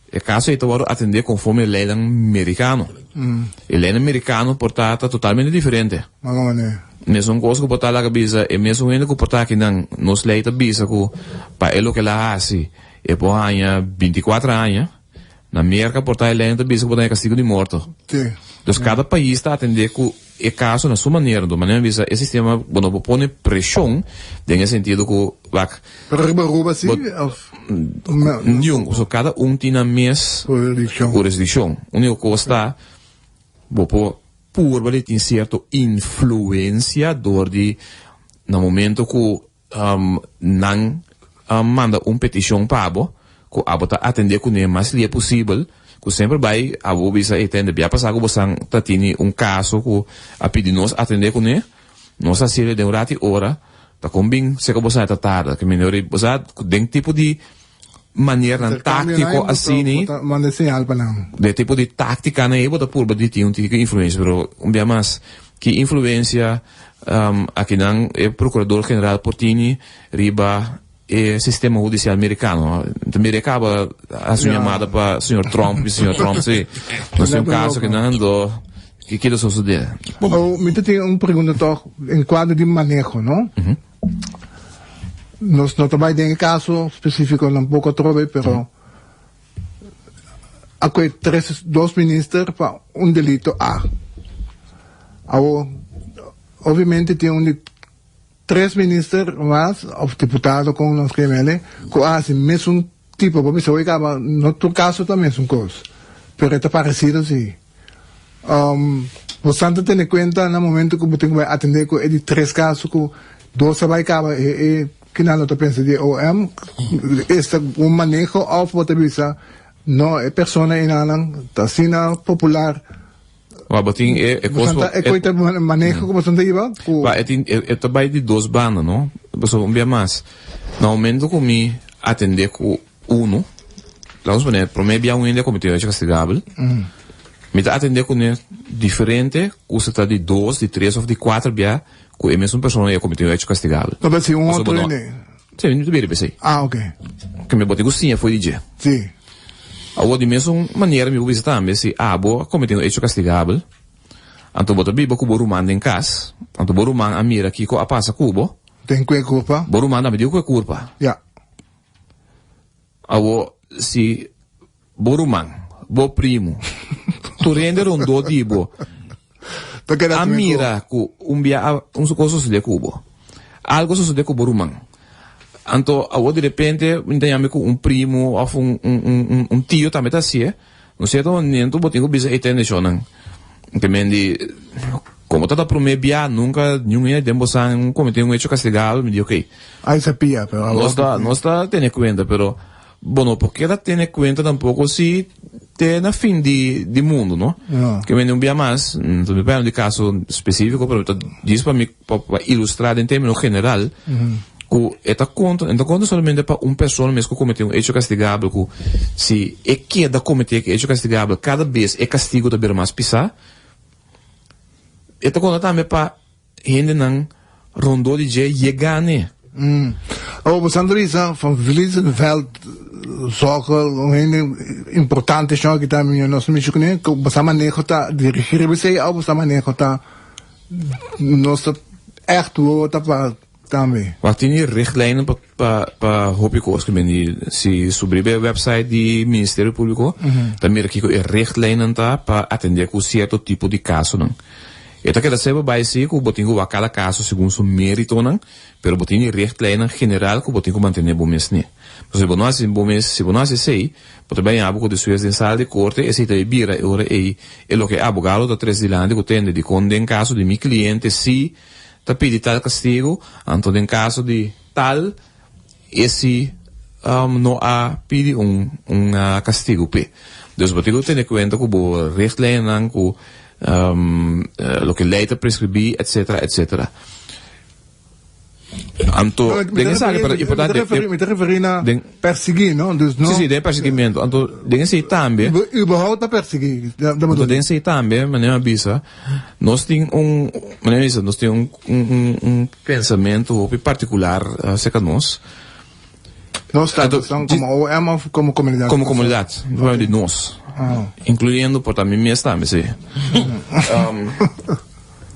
E kaso ei ta wòrdu atendé konforme e leinan merikano. E leinan merikano por ta ta totalmente diferente. Mesun kos ku por ta laga bisa e mesun hende ku por ta akinan, nos lei ta bisa ku pa e loke el a hasi e por haña 24 aña, na Merka por ta e leinan ta bisa ku por ta haña kastigu di morto. Dus kada pais ta atendé ku e kaso na su manera. Enton manera mi bisa e sistema bo no por pone preshon den e sentido ku wak. Pero riba Aruba si of Niun, so kada un tin nan mes jurisdiccion. Jurisdiccion. Unico cos ta bo por purba di tin cierto influencia door di na momento cu nan a manda un peticion pa bo cu abo ta atende cune mas lie posibel cu semper bay abo bisa ey tende bia pasa cu bosan ta tini un caso cu a pidi nos atende cune nos a haciele den un rati ora ta con bin seca bosan e ta tarda ke mende ora bosa den tipo di maneranan tactico asini Manda señal pa nan. Den tipo di tacticanan ey bo ta purba di tin un tiki influencia pero un bia mas ki influencia Akinan e Procurador General por tini riba e sistema hudicial mericano. Ta mira e caba haci un yamada pa señor Trump, bisa señor Trump si nos tin un caso akinan anto ki ta sosode. Oh, mi ta tin un pregunta toch en cuadro di maneho, no? Nos no ta bay den e caso specifico tampoco atrobe, pero a koe tres dos minister pa un delito a. Awo obviamente tin un di tres minister mas of diputado kon nos ke mele ku a hasi mesun tipo bo bisa hoy kaba no tur kaso ta mesun kos pero e ta paresido si. Bosan ta tene kuenta na momento ku bo tin ku bai atendé ku e di tres kaso ku dos a bai kaba e e kinan lo ta pensa di e OM esta un maneho òf bo ta bisa no e persona enanan ta asina popular. Wa bo tin e e kos Bosan ta e koi ta maneho ku bosan ta hiba ku. Wa e tin e ta bai di dos banda no pasobra un bia mas na momento ku mi atendé ku Unu, laga nos pone prome bia un hende a comete un hecho castigabel, mi ta atende cune diferente cu si ta di dos, di tres of di cuater bia cu e mesun persona a comete un hecho castigabel. No, pero si un otro hende. Si, mi ta bira pesey. Ah, ok. Ke mi bo tin cu siña fo'i di dje. Si. Awor di mesun manera mi por bisa tambe si abo a comete un hecho castigabel, anto bo ta biba cu bo ruman den cas, anto bo ruman a mira kico a pasa cu bo. Den cu e curpa. Bo ruman tambe tin cu e curpa. Ya. Awor, si bo ruman, bo primu, tur hende rondó di bo a mira ku un bia un kos a sosodé ku bo, algu a sosodé ku bo ruman, anto awor di repente mi ta yama ku un primu òf un tio tambe ta hasié, no sierto momento bo tin ku bisa e tende shownan, te men di. Komo ta ta promé bia, nunka niun hende den bosan kometé un hecho kastigabel, mi di okey. Ai sa pia, pero awor Nos ta, nos ta tene kuenta, pero bo no por keda tene kuenta tampoko si te na fin di di mundu, no? Ja. Ke mende un bia mas, no ta mi di kaso spesífiko, pero ta djis pa mi pa pa ilustrá den término general, ku e ta konta, e no ta konta solamente pa un persona mes ku kometé un hecho kastigabel ku si e keda kometé e hecho kastigabel kada bes e kastigu ta bira mas pisá. E ta konta tambe pa hendenan rondó di dje yega n'e. Awor bo san bisa van Vliezenveld zorgen un hende importante shon aki tambe nos mishi kuné ku bo sa maneho ta dirigí riba esei òf bo sa maneho ta nos ta ègt wowo ta pa tambe. Wak tin di richtlijnen pa pa pa hopi kos ku bini si subi riba e website di Ministerio Públiko ta mira kiko e richtlijnen ta pa atendé ku sierto tipo di kasonan. E ta keda seba bai si ku bo tin ku wak kada kaso segun su méritonan, pero bo tin di richtlijnen general ku bo tin ku mantené bo mes n'e. Pasobra si bo no hasi bo mes si bo no hasi esei bo ta bai haña bo ku despues den sala di korte esei ta e bira e ora ei e loke e abogado ta trese dilanti ku tende dikon den kaso di mi kliente si ta pidi tal kastigu, anto den kaso di tal e si no a pidi un un kastigu p'e. Dus bo tin ku tene kuenta ku bo richtlijnennan, ku loke lei ta preskribí, etsetera, etsetera. Anto den esaki pero importante. Mi ta referí na persiguí, no? Dus no. Sí, sí, den persiguimentu. Anto den esei tambe. Überhaupt ta persiguí. Anto den esei tambe, manera mi a bisa, nos tin un, manera mi a bisa, nos tin un un un pensamentu hopi partikular aserka nos. Nos ta son komo OM of komo komunidat? Komo komunidat, di nos. Inkluyendo por ta mi mes tambe, sí.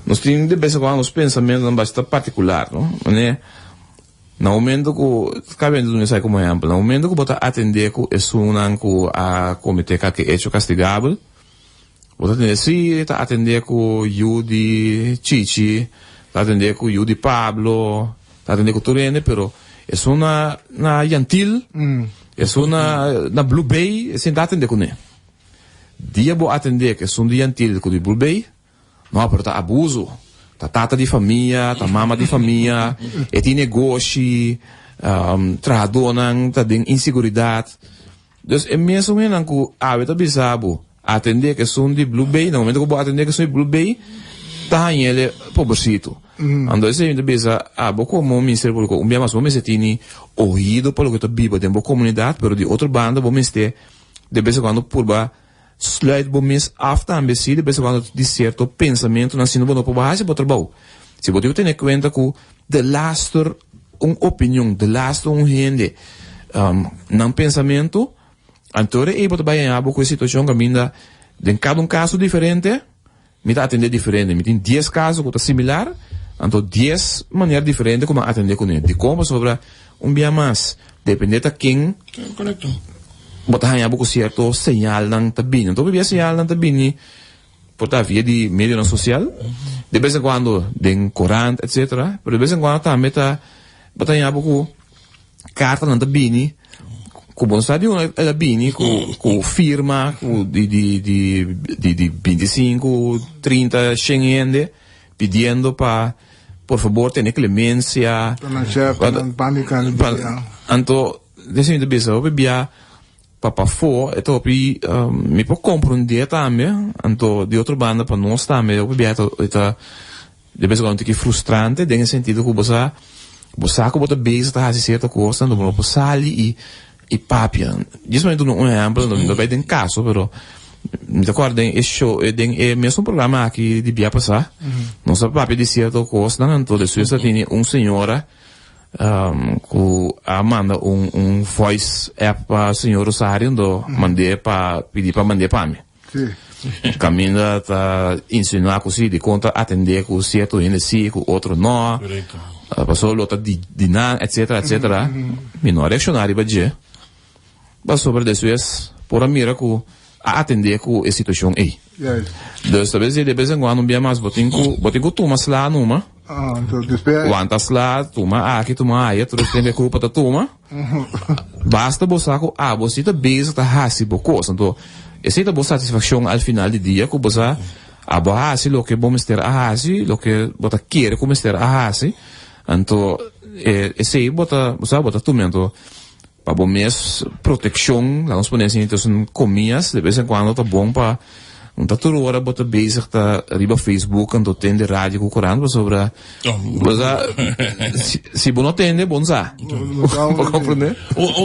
Nos tin de bes en cuando nos pensamentonan basta particular, no? Manera, na momento cu, cabe duna esaki como ehempel, na momento cu bo ta atende cu esunnan cu a comete kalke hecho castigabel, bo ta tende, si, ta atende cu yu di Chichi, ta atende cu yu di Pablo, ta atende cu tur hende, pero esun na, na Yantil, esun na, na Blue Bay, esei no ta atende cune. Dia bo atende cu esun di Yantil cu di Blue Bay, No, pero ta abuso. Ta tata di famia, ta mama di famia, e tin negoshi, trahadónan ta den inseguridat. Dus e mesun hendenan ku awe ta bisa bo atendé ku esun di Blue Bay, na momento ku bo atendé ku esun di Blue Bay, ta hañ'el pobersitu. Anto esei mi ta bisa abo komo Ministerio Públiko un bia mas bo mester tini ohido pa loke ta biba den bo komunidat, pero di otro banda bo mester de bes en kuando purba Sluit bo mes af tambe si de bes en cuando di cierto pensamentonan sino bo no por haci bo trabou. Si bo tin cu tene cuenta cu delaster un opinion, delaster un hende nan pensamento, anto ora ey bo ta bay haña bo cu e situacion caminda den cada un caso diferente, Mi ta atendé diferente. Mi tin dies kaso ku ta similar, anto dies manera diferente ku mi a atendé kuné. Dikon? Pasobra un bia mas, dependé ta ken bo ta haña bo ku sierto señalnan ta bini. Anto hopi bia señalnan ta bini por ta via di medionan sosial, de bes en kuando den korant etsetera, pero de bes en kuando tambe ta bo ta haña bo ku Kartanan ta bini ku bo no sa di unda el a bini ku ku firma ku di di di di di bintisinku, trinta, shen hende pidiendo pa por fabor tene klemensia. Pa nan chef, pa nan pan di kan Pa anto desi mi ta bisa hopi bia pa pafó e ta hopi mi por komprondé tambe anto di otro banda pa nos tambe hopi bia e ta De bes cuando tiki frustrante den e sentido cu bo sa bo sa cu bo ta bezig ta haci cierto cosnan bo no por sali y y papia. Djis pa mi duna un ehempel no ta bay den caso pero mi ta acorda den e show den e mesun programa aki di bia pasa nos a papia di cierto cosnan anto despues a tini un señora cu a manda un un voice app pa señor Rosario anto mand'e pa pidi pa mand'e pa mi. Kaminda ta insinuá ku si dikon ta atendé ku sierto hende si ku otro no, pasobra lo ta di di nan etsetera etsetera. Mi no a reakshoná riba dje pasobra despues por a mira ku a atendé ku e situashon ei. Dus ta bes de bes en kuando un bia mas bo tin ku bo tin ku tuma sla numa. Wanta sla, tuma aki, tuma aya, tur esei ku e grupo ta tuma. Basta bo sa ku abo si ta bezig ta hasi bo kos. Anto esei ta bo satisfakshon al final di dia ku bo sa. Abo a hasi loke bo mester a hasi, loke bo ta kere ku mester a hasi, anto esei bo ta, bo sa, bo ta tuma. Anto pa bo mes protekshon, laga nos pone asina, tussen komias, de bes en kuando ta bon pa no ta tur ora bo ta bezig ta riba Facebook anto tende radio ku korant pasobra bo sa si bo no tende bo no sa. Bo komprende?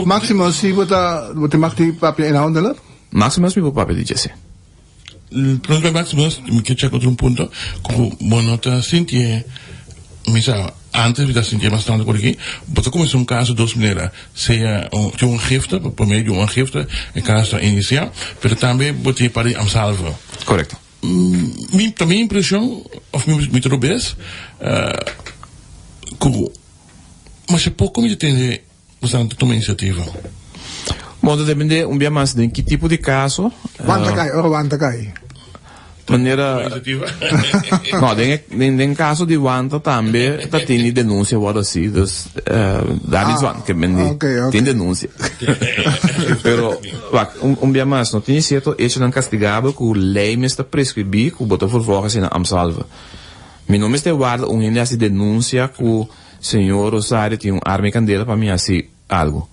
Maximo si bo ta bo tin mag di papia inhoudelijk? Maximus mi por papia di dje si. Nos bai Maximus, mi ke check otro un punto ku bo no ta sinti e mi sa antes mi ta sinti e mas tantu por aki bo ta kuminsá un kaso dos manera sea un tin un gifte por medio di un gifte e kaso ta inisiá pero tambe bo tin e parti di amsalve. Korekto. Mi ta mi impreshon òf mi mi ta robes ku masha poko mi ta tende Boso ta tuma inisiativa. Bon, ta depende un bia mas den ki tipo di kaso. Wanta kai, ora wanta kai. Manera. No, den den den kaso di wanta tambe ta tini denunsia wòrdu hasi, dus daar niet van, ke men di tin denunsia. Pero, wak, un un bia mas, no tin sierto echonan kastigabel ku lei mes ta preskribí ku bo ta vervolg asina ambtshalve. Mi no mester warda un hende hasi denunsia ku. Señor Rosario tin un arma y candela pa mi haci algo.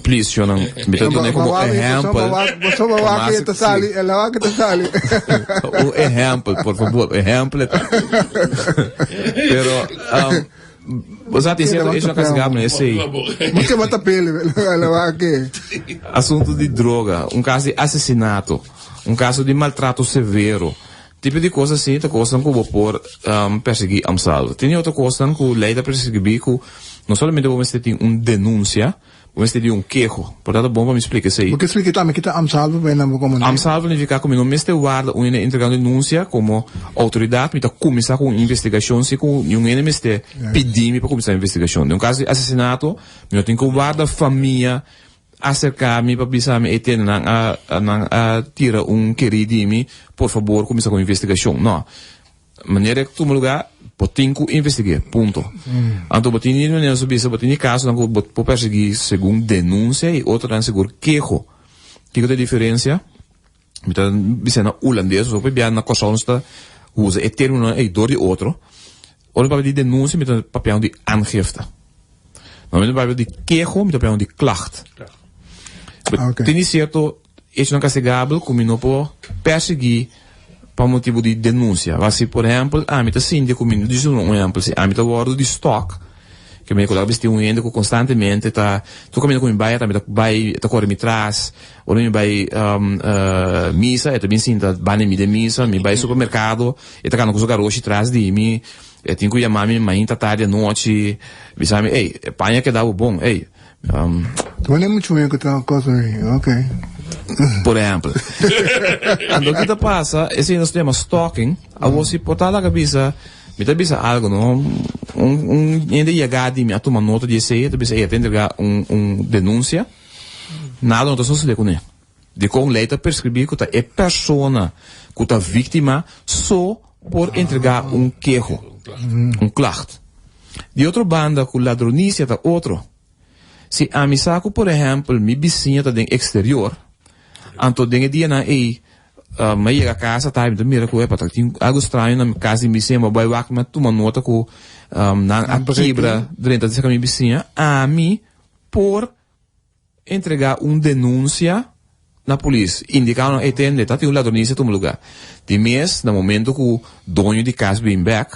Please, shownan, mi ta duna como ehempel. Boso ba wak que ta sali, el a wak que ta sali. Un ehempel, por favor, ehempel. Pero, um, bo sa tin cierto hecho casi gabno esey. Mucho mata pele, el a wak que. Asunto di droga, un caso di asesinato, un caso di maltrato severo. Tipo di kos así ta kosnan ku bo por persiguí amsal. Tin otro kosnan ku lei ta preskribí ku no solamente bo mester tin un denunsia, bo mester tin un keho. Por tanto bon pa mi splika esei. Bo ke splika tambe kita amsalve pa hende bo komo Amsalve nifiká ku mi no mester warda un hende entregá un denunsia komo outoridat mi ta kuminsá ku un investigashon si ku niun hende mester pidi mi pa kuminsá investigashon. Den un kaso di asesinato mi no tin ku warda famia Aserká mi pa bisa mi, Ey tende, nan a nan a tira un kerí di mi, por fabor kuminsá ku investigashon. No. Manera ku tuma lugá, bo tin ku investig'é, punto. Anto bo tin di manera nos a bisa, bo tin di kasonan ku bo por persiguí segun denunsia i otronan segun keho. Kiko ta e diferensia? Mi ta bisa na hulandes, pasobra hopi bia na Kòrsou nos ta usa e términonan ei dor di otro. Ora mi papia di denunsia mi ta papiando di aangifte. Na momento mi papia di keho mi ta papiando di klacht. Tin di sierto echonan kastigabel ku mi no por persiguí pa motibu di denunsia. Wak si por ehèmpel ami ta sinti ku mi, djis un ehèmpel, si ami ta wòrdu di stalk, ke mi ku bisti un hende ku konstantemente ta tur kaminda ku mi bai ta mi ta bai ta kore mi tras, ora mi bai misa e ta bin sinta banda di mi den misa, mi bai supermerkado e ta kana ku su garoshi tras di mi, e tin ku yama mi mainta tardi anochi bisa mi ey e paña keda bo bon ey. Wanneer mucho mi ku ta kos mi ok. Por ehèmpel. Anto ki ta pasa esei nos ta yama stalking, awor si por ta laga bisa. Mi ta bisa algo no, un un hende yega di mi a tuma nota di esey, e ta bisa ey a ta entrega un un denuncia, nada no ta sosode cune. Dicon ley ta prescribi cu ta e persona cu ta victima so por entrega un keho, un klacht. Di otro banda cu ladronicia ta otro. Si ami sa cu por ehempel mi bisiña ta den exterior, anto den e dianan ey Mi a yega casa ta mi ta mira cu epa ta tin algo straño na mi cas di mi bisiña mi a bay wak mi a tuma nota cu nan a kibra drenta di mi bisiña ami por entrega un denuncia na polis indicando nan ey tende ta tin un ladronisia tuma lugar di mes na momento cu doño di cas bin bek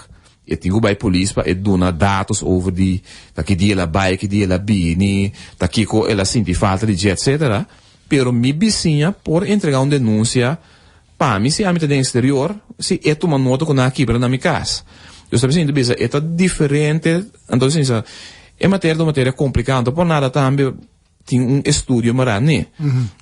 e tin cu bay polis pa e duna datos over di ta ki dia el a bay ki dia el a bini ta kico el a sinti falta di dje etcetera. Pero mi bisiña por entrega un denuncia pa mi si ami ta den exterior, si e tuma nota cu nan a kibra na mi cas. Dus ta bisiña ta bisa e ta diferente, anto bisa e materia ta un materia complica, anto por nada tambe tin un estudio mara ne.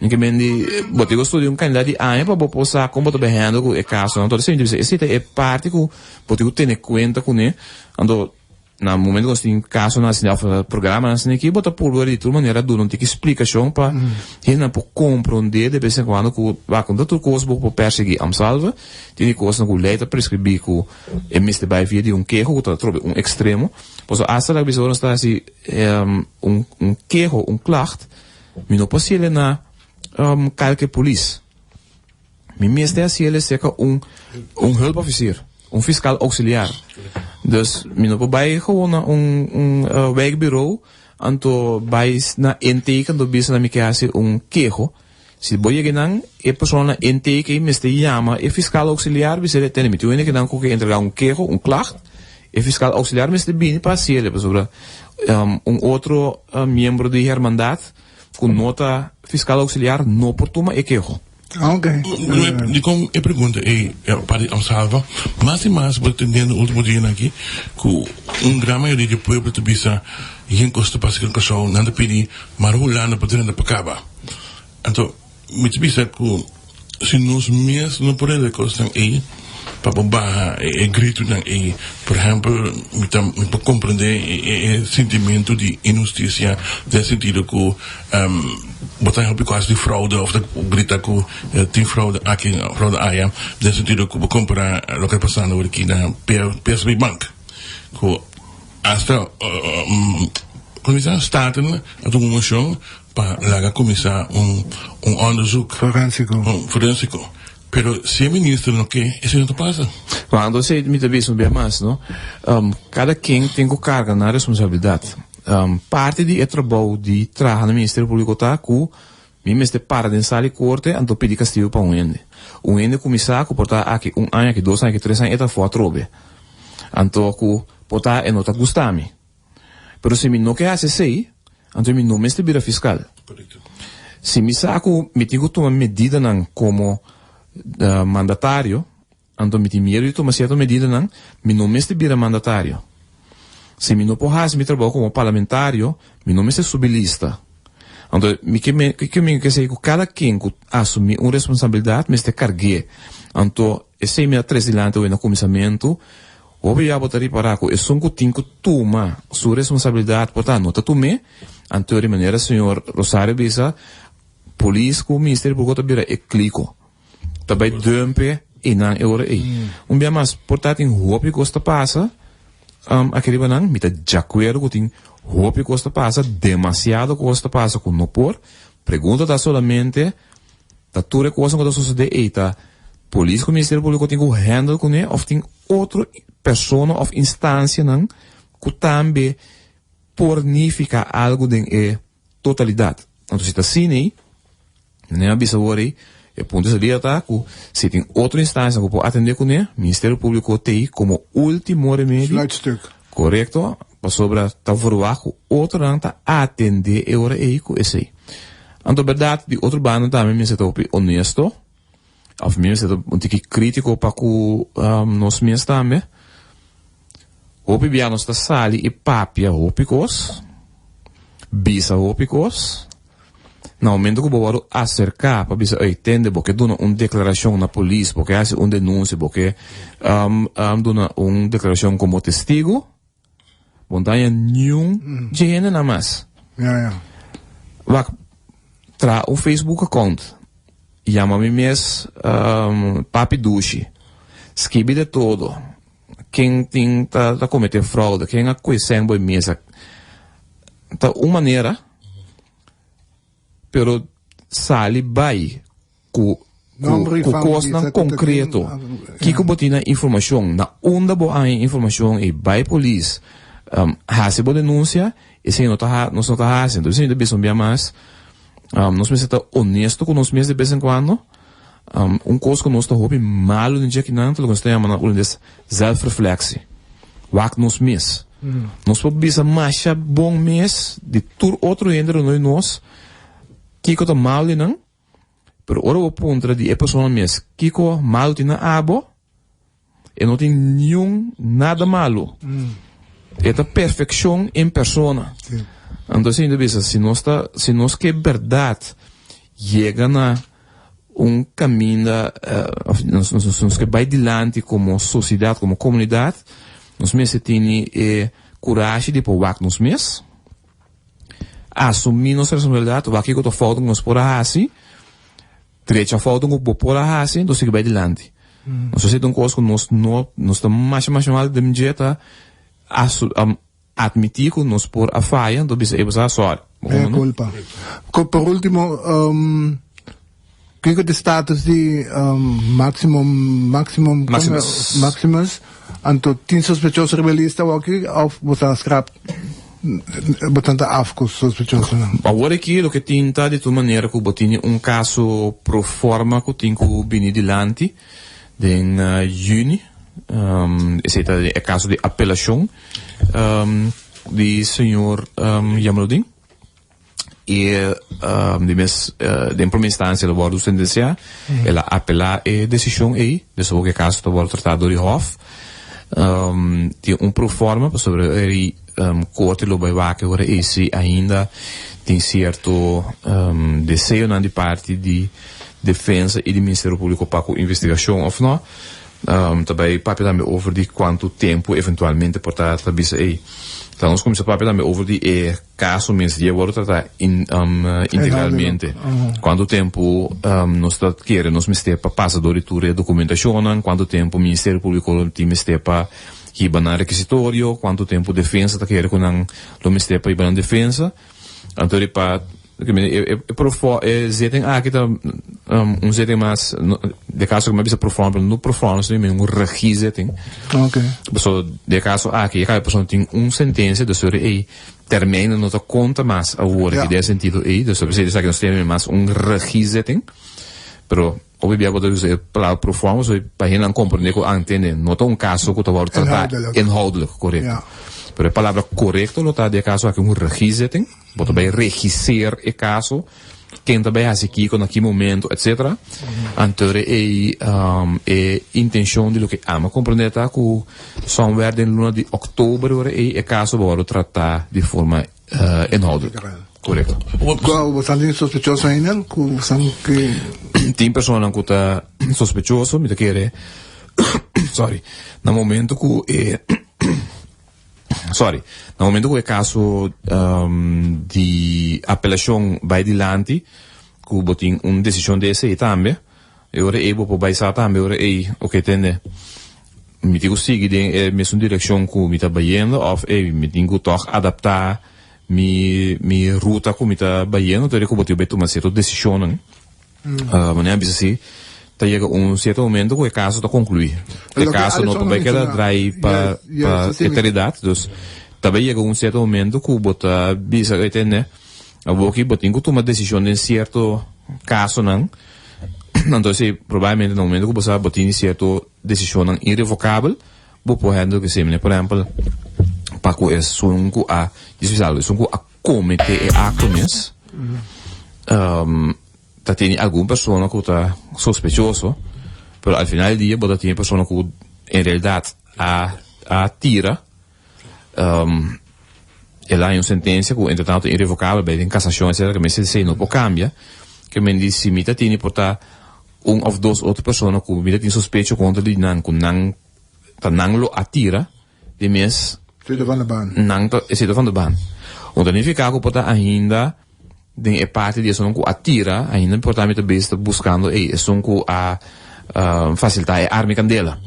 Mi ke men di bo tin cu studia un cantidad di aña pa bo por sa con bo ta bay handle cu e casonan. Anto ta bisa esey ta e parti cu bo tin cu tene cuenta cune, anto. Na momento ku nos tin kasonan asina òf programanan asina aki, bo ta purba di tur manera duna un tiki splikashon pa hendenan por komprondé de bes en kuando ku wak no ta tur kos bo por persiguí amsalve. Tin di kosnan ku lei ta preskribí ku e mester bai via di un keho ku ta trobe un ekstremo. Pasobra asta ta bisa ora nos ta hasi un un keho, un klacht, mi no por hasiel na kalke polis. Mi mester hasi el esei un un hulpofficier, un fiscal auxiliar. Dus mi no por bai gewoon na un un wijkbureau anto bai na intake anto bisa nan mi ke hasi un keho. Si bo yega einan e persona na intake ei mester yama e fiscal auxiliar bisa el tende mi tin un hende kinan ku ke entrega un keho, un klacht. E fiscal auxiliar mester bini pa hasi el pasobra un otro miembro di hermandad ku no ta fiskal auxiliar no por tuma e keho. Ok. Dikon e pregunta ei pa di Amsalva? Mas i mas bo ta tendiendo ultimo dianan aki ku un gran mayoria di pueblo ta bisa yen kos ta pasa aki na Kòrsou, nan ta pidi mara Hulanda pa drenta pa kaba. Anto Mi ta bisa ku si nos mes no por reda e kosnan ei pa bo baha e gritunan ei, por ehèmpel mi ta mi por komprendé e sintimentu di inhustisia den sentido ku bo ta hopi kos di froude òf ta grita ku tin froude aki froude aya den sentido ku bo kompará loke ta pasando awor aki na PSB Bank ku asta komo bisa Staten a tuma un moshon Pa laga kuminsá un un onderzoek. Forensiko. Un forensiko. Pero si e minister no ke, esei no ta pasa. Bueno, anto esei mi ta bisa un bia mas, no? Kada ken tin ku karga nan responsabilidat. Parti di e trabou di traha na Ministerio Públiko ta ku mi mester para den sala di korte anto pidi kastigu pa un hende. Un hende kuminsá ku por ta aki un aña, aki dos aña, aki tres aña e ta afó atrobe. Anto ku por ta e no ta gusta mi. Pero si mi no ke hasi esei, anto mi no mester bira fiskal. Si mi sa ku mi tin ku tuma medidanan komo mandatario, anto mi tin miedu di tuma sierto medidanan, mi no mester bira mandatario. Si mi no por hasi mi trabou komo parlamentario, mi no mester subi lista. Anto mi ke kiko mi ke esei ku kada ken ku asumí un responsabilidat mester karg'é. Anto esei mi a trese dilanti awe na kuminsamentu. Hopi bia bo ta ripará ku esun ku tin ku tuma su responsabilidat por ta no ta tum'é, anto di manera señor Rosario bisa, polis ku Ministerio Públiko ta bira e kliko, ta bai dumpe einan e ora ei. Un bia mas, por ta tin hopi kos ta pasa aki riba nan, mi ta djakuerdo ku tin hopi kos ta pasa, demasiado kos ta pasa ku no por, pregunta ta solamente, Ta tur e kosnan ku ta sosodé ei ta polis ku Ministerio Públiko tin ku handle kuné òf tin otro persona òf instansianan ku tambe por nifiká algu den e totalidat. Anto si ta asina ei, manera mi a bisa awor ei, e punto di salida ta ku si tin otro instansia ku por atendé kuné, Ministerio Públiko t'ei komo último remedi. Sluitstuk. Korekto, pasobra ta verwagt ku otronan ta atendé e ora ei ku esei. Anto bèrdat, di otro banda tambe mester ta hopi onesto, òf mi mester ta un tiki krítiko pa ku nos mes tambe. Hopi bia nos ta sali i papia hopi kos, bisa hopi kos, na momento ku bo wòrdu aserká pa bisa, ey, tende, bo ke duna un deklarashon na polis, bo ke hasi un denunsia, bo ke duna un deklarashon komo testigu, Bo no ta haña niun dje hendenan mas. Ja, ja. Wak, traha un Facebook account. Yama mi mes um, Papi Dushi. Skibi de todo. Ken tin ta, ta comete fraude, ken a koe sèn bo e mesa. Ta un manera, pero sali bai ku ku kosnan konkreto. Kiko bo tin na informashon? Na unda bo haña informashon ei? Bai polis, hasi bo denunsia, esei no ta nos no ta hasi. Entonces mi ta bisa un bia mas, nos mester ta honesto ku nos mes de bes en kuando. Un kos ku nos ta hopi malu den dje akinan ta loke nos ta yama na hulandes zelfreflectie. Wak nos mes. Nos por bisa masha bon mes di tur otro hende rondó di nos kiko ta malu di nan. Pero ora bo puntra di e persona mes kiko malu tin na abo, e no tin niun nada malu. E ta perfekshon en persona. Anto esei ta bisa, si nos ta, si nos ke bèrdat yega na un kaminda, òf nos nos ke bai dilanti komo sosiedat, komo komunidat, nos mester tini e kurashi di por wak nos mes. Asumí nos responsabilidat, wak kiko ta fout ku nos por a hasi, drecha fout ku bo por a hasi, enton sigui bai dilanti. Nos ta hasi un kos ku nos no, nos ta masha masha mal den dje ta atmití ku nos por a faya, enton bisa ey bo sa sòri. Mea culpa. Por ultimo. Kiko ta e status di Maximum Maximum Maximus. Maximus? Anto tin sospechoso riba e lista awoki of bo ta scrap bo ta ta af ku sospechosonan? Awor aki loke tin ta di tur manera ku bo tini un kaso pro forma ku tin ku bini dilanti den juni. Esei ta e kaso di apelashon di señor Jamaludin. E di mes den prome instancia el a wordo sentencia, el a apela e decision ey, dus awor cu e caso ta wordo trata door di hof. Tin un proforma pasobra e corte lo bay wak e ora ey si ainda tin cierto deseonan di parti di defensa y di Ministerio Publico pa cu investigacion of no. Ta bay papia tambe over di cuanto tempo eventualmente por ta bisa ey. Ta nos cuminsa papia tambe over di e Kaso mes di e wòrdu tratá integralmente. Kuantu tempu nos ta kere nos mester pa pasa dor di tur e dokumentashonnan, kuantu tempu Ministerio Públiko tin mester pa hiba nan rekisitorio, kuantu tempu defensa ta kere ku nan lo mester pa hiba nan defensa. Anto di pa e zitting aki ta un zitting mas, den kaso ku mi a bisa proforma, pero no proforma sino un regiezitting. Pasobra den e kaso aki e persona tin un sentensia, dus ei Termijnen no ta konta mas awor aki den e sentido ei, dus ta bisa esaki nos tene mas un regiezitting, pero hopi bia bo ta usa e palabra pro forma so pa hendenan komprende ku a ntende no ta un kaso ku ta wòrdu tratá inhoudelijk, korekto. Pero e palabra korekto lo ta den e kaso aki un regiezitting, bo ta bai regiseer e kaso, ken ta bai hasi kiko na ki momento etcetera. Anto e e intencion di loke ami a comprende ta cu somewhere den luna di october ora ey e caso bo worde trata di forma inhoudelijk. Corecto. Cu bo san tin sospechoso ainda cu san ki. Tin personanan cu ta sospechoso mi ta kere sorry na momento cu e. Sorry. Na momento ku e kaso di apelashon bai dilanti, ku bo tin un desishon di esei tambe, e ora ei bo por bai sa tambe ora ei, oke tende, mi tin ku sigui den e mesun direkshon ku mi ta bayendo òf ei mi tin ku tòg adaptá mi mi ruta ku mi ta bayendo, entonces ku bo tin ku bai tuma sierto desishonnan. Manera a bisa si, ta yega un cierto momento cu e caso ta conclui. E caso no ta bay keda draai pa pa eternidad, dus ta bay yega un cierto momento cu bo ta bisa oye tende, awoki bo tin cu tuma decision den cierto casonan, anto si probablemente na momento cu bo sa bo tin cierto decisionnan irrevocabel, bo por handle cu esey. Manera por ehempel, pa cu esun cu a, djis bisa algo, esun cu a Comete e acto mes, ta tene algun persona cu ta sospechoso, pero al final di dia bo ta tene persona cu en realidad a a tira, el a haña un sentencia cu entre tanto irrevocabel bay den casacion etcetera, ke mester esey no por cambia, ke men di si mi ta tene por ta un of dos otro persona cu mi ta tin sospecho contra di nan cu nan ta nan lo a tira. Di mes Zitten van de baan. Nan ta e zitten van de baan. No ta nifiká ku por ta ainda den e parti di esunnan ku a tira, ainda por ta mi ta bezig ta buskando ey esun ku a fasilitá e arma i kandela.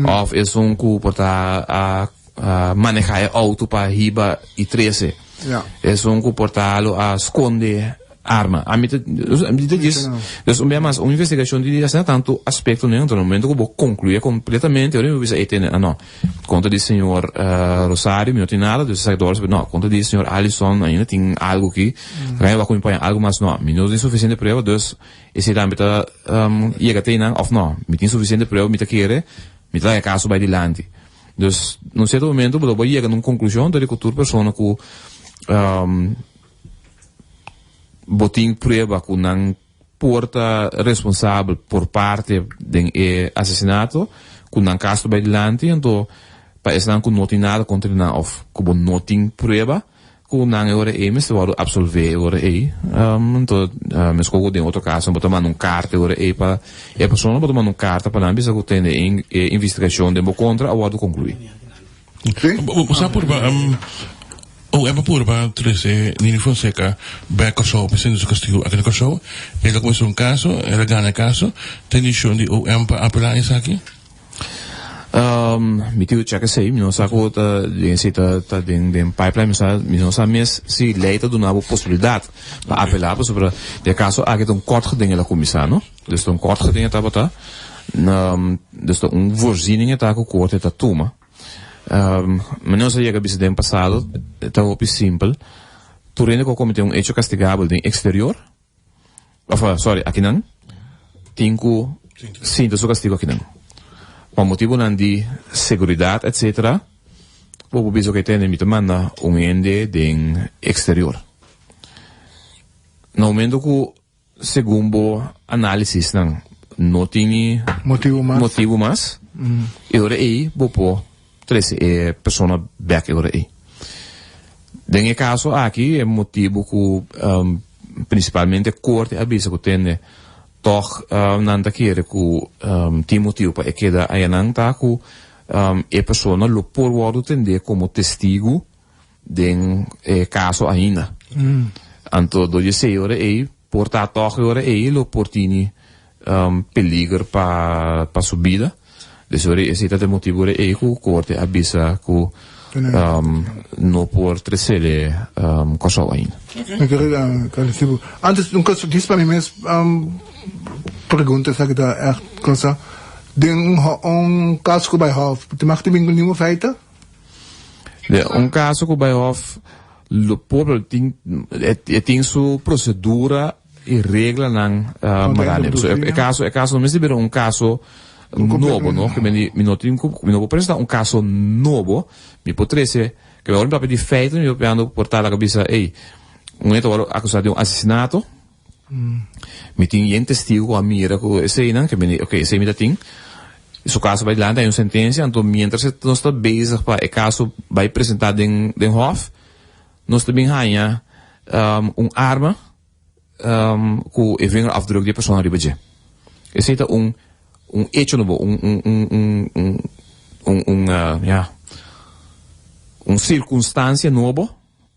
Òf esun ku por ta a manehá e outo pa hiba i trese. Esun ku por ta lo a skonde arma. Ami ta, mi ta djis, dus un bia mas, un investigashon di asina tantu aspektonan, anto na momento ku bo konkluye kompletamente, ora mi bo bisa ey tende, ah no, kontra di señor Rosario mi no tin nada, dus esaki ta wòrdu, no, kontra di señor Alison ainda tin algu aki, ta wak ku mi paña algu mas, no, mi no tin sufisiente prueba, dus esei tambe ta yega te einan, òf no, mi tin sufisiente prueba, mi ta kere, mi ta laga e kaso bai dilanti. Dus, na un sierto momento bo ta por yega na un konklushon, dor di ku tur persona ku Bo tin prueba ku nan por ta responsabel por parte den e asesinato, ku nan kaso ta bai dilanti, anto pa esnan ku no tin nada kontra di nan òf ku bo no tin prueba ku nan e ora ei mester wòrdu absolvé e ora ei. Anto meskos ku den otro kaso bo ta manda un karta e ora ei pa e persona, bo ta manda un karta pa nan bisa ku tende e investigashon den bo kontra a wòrdu konkluí. Bo sa purba o e pa purba trece Nini Fonseca bek Kòrsou pa sinti su castigo aki na Kòrsou. El a kuminsá un kaso, el a gana e kaso. Tin intenshon di OM pa apelá esaki? Mi tin ku chèk esei, mi no sa ku ta den esei ta ta den den pipeline, mi sa mi no sa mes si lei ta duna bo posibilidat pa apelá pasobra den e kaso aki ta un kort geding el a kuminsá no, dus ta un kort geding e tabata, dus ta un voorziening e ta ku korte ta tuma. Mi no sa yega bisa den pasado, ta hopi simpel, tur hende ku a kometé un echo kastigabel den eksterior, Of sorry, akinan tin ku sinta su kastigu akinan. Pa motibunan di seguridat etsetera, bo por bisa ku e tende mi ta manda un hende den eksterior. Na momento ku segun bo análisisnan no tin motibu mas, e ora ei bo por trese e persona bek e ora ei. Den e kaso aki e motibu ku prinsipalmente korte a bisa ku tende tòg nan ta kere ku tin motibu pa e keda ayanan ta ku e persona lo por wòrdu tendé komo testigu den e kaso ainda. Anto dor di esei ora ei por ta tòg e ora ei lo por tini peliger pa pa su bida. Dus ora esei ta e motibu ora ei ku korte a bisa ku no por tresele Kòrsou ainda. Mi kere kalisibu. Antes un kos djis pa mi mes pregunta esaki ta ègt cosa. Den un kaso ku bai hòf, te mag tin bin niun feita? Den un kaso ku bai hòf lo por tin e tin su prosedura i reglanan mará. So e kaso e kaso no mester bira un kaso nobo no ke mi no tin ku mi no por presentá un kaso nobo mi por trese ke ora mi papia di feito mi papiando por ta laga bisa ey un hende ta wòrdu akusá di un asesinato mi tin yen testigo ku a mira ku eseinan ke mi ok esei mi ta tin su kaso bai dilanti hay un sentensia anto mientras nos ta bezig pa e kaso bai presentá den den hòf nos ta bin haña un arma ku e vingerafdruk di e persona riba dje. Esei ta un un echo nobo, un un un un un un un ya un sirkunstansia nobo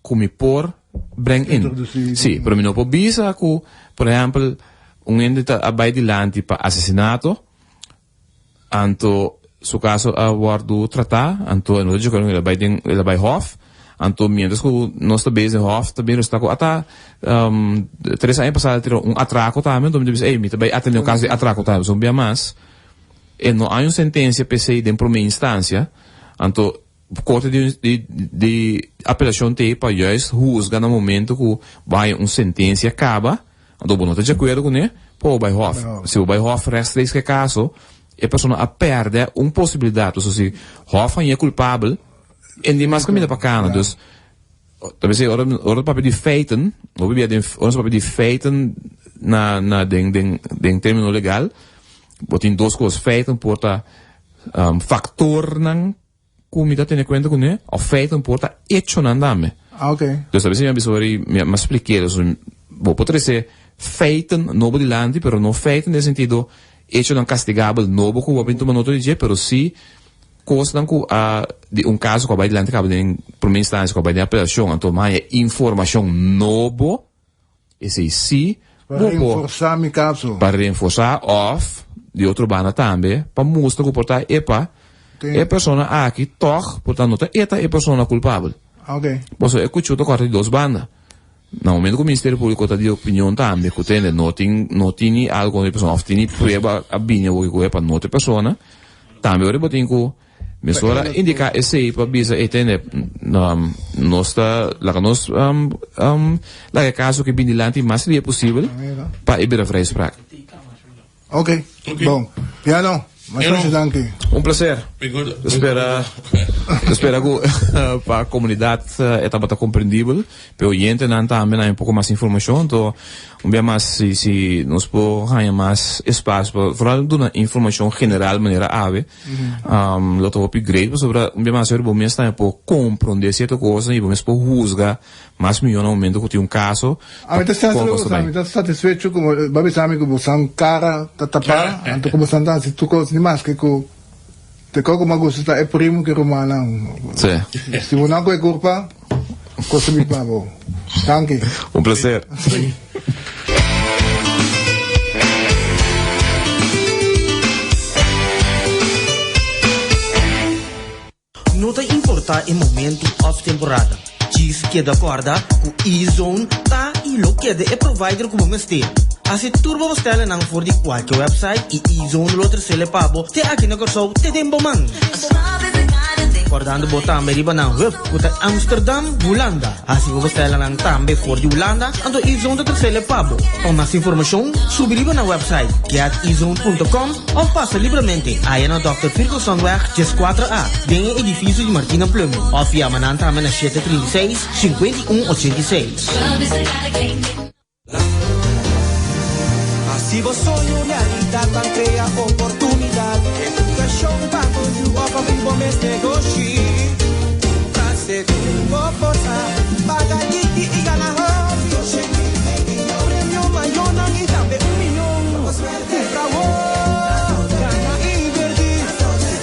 ku mi por breng in. Sí, pero mi no por bisa ku, por ehèmpel, un hende ta a bai dilanti pa asesinato, Anto su caso a wordo trata, anto e no ta dje el a bay den, el a bay hof, anto mientras cu nos ta bezig den hof ta bin resulta cu ata tres aña pasa el a tira un atraco tambe, anto mi ta bisa ey mi ta bay atende un caso di atraco tambe, so un bia mas e no hay un sentencia p'esey den prome instancia, anto Korte di di apelashon t'ei pa juist husga na momento ku bo haña un sentensia kaba, anto bo no ta di akuerdo kuné, pa bo bai hòf. Si bo bai hòf rechtstreeks ku e kaso, e persona a pèrdè un posibilidat. Pasobra si hòf hañ'é kulpabel, e no tin mas kaminda pa kana. Dus, ta bisa ora ora ta papia di feiten, hopi bia den ora nos papia di feiten na na den den den término legal, bo tin dos kos, feiten por ta faktornan ku mi ta tene kuenta kuné òf feiten por ta echonan tambe. Ah, ok. Dus a bes mi a bisa ora mi a splik'é, dus bo por trese feiten nobo dilanti, pero no feiten den sentido echonan kastigabel nobo ku bo a bin tuma nota di dje, pero si kosnan ku a di un kaso ku a bai dilanti kaba den promé instansia ku a bai den apelashon, anto mi haña informashon nobo. Esei sí Pa bo por. reforsá mi kaso. Pa reforsá òf, di otro banda tambe, pa mustra ku por ta epa, e persona aki tòg por ta no ta e ta e persona kulpabel. Oké. Pasobra e kuchú ta kòrta di dos banda. Na momento ku Ministerio Públiko ta di opinion tambe ku tende no tin no tini algu kontra e persona òf tini prueba a bini awor ku epa no ta e persona, tambe ora bo tin ku Mesora indica esey pa bisa ey tende nos ta laga nos laga e caso ki bin dilanti mas ria posibel pa e bira vrijspraak. Ok, bon. Piano, masha danki. Un placer. Spera spera cu pa comunidad e tabata comprendibel. P'e oyentenan tambe nan un poko mas informashon, anto un bia mas si si nos por haña mas espasio pa foral duna informashon general manera awe, lo ta hopi great pasobra un bia mas bo mes tambe por komprondé sierto kosnan i bo mes por husga mas mihó na momento ku tin un kaso Ami ta kon kos ta bai. Ami ta satisfecho ku bo a bisa mi ku bo san kara ta tapá, anto ku bo san ta hasi tur kos, ni maske ku te koko mas gusta ta e primo ku e rumannan. Si bo no a kohe kurpa. Cosa mi pa bo. Danki. Un placer. temporada. Djis keda kòrda ku E-Zone ta i lo keda e provider ku bo mester. Hasi tur bo bestèlnan for di kualke wèpsait i E-Zone lo tresele pa bo te aki na Kòrsou te den bo man. Kòrdando bo tambe riba nan hub ku ta Amsterdam, Hulanda. Hasi bo bestèlnan tambe for di Hulanda, anto E-Zone ta tresele pa bo. Pa mas informashon, subi riba nan wèpsait getezone.com Of pasa libramente aya na Dòkter Firgosonweg 14 A, den e edifisio di Martina Plumbing. Of yama nan tambe na 736, 51 86. Hasi bo soño realidat ban krea oportunidat Edukashon pa bo yu of abri bo mes negoshi Kumpra segun bo forsa Paga tiki i gana hopi Premio mayonan i tambe un miyon Cumpra wor, gana inverti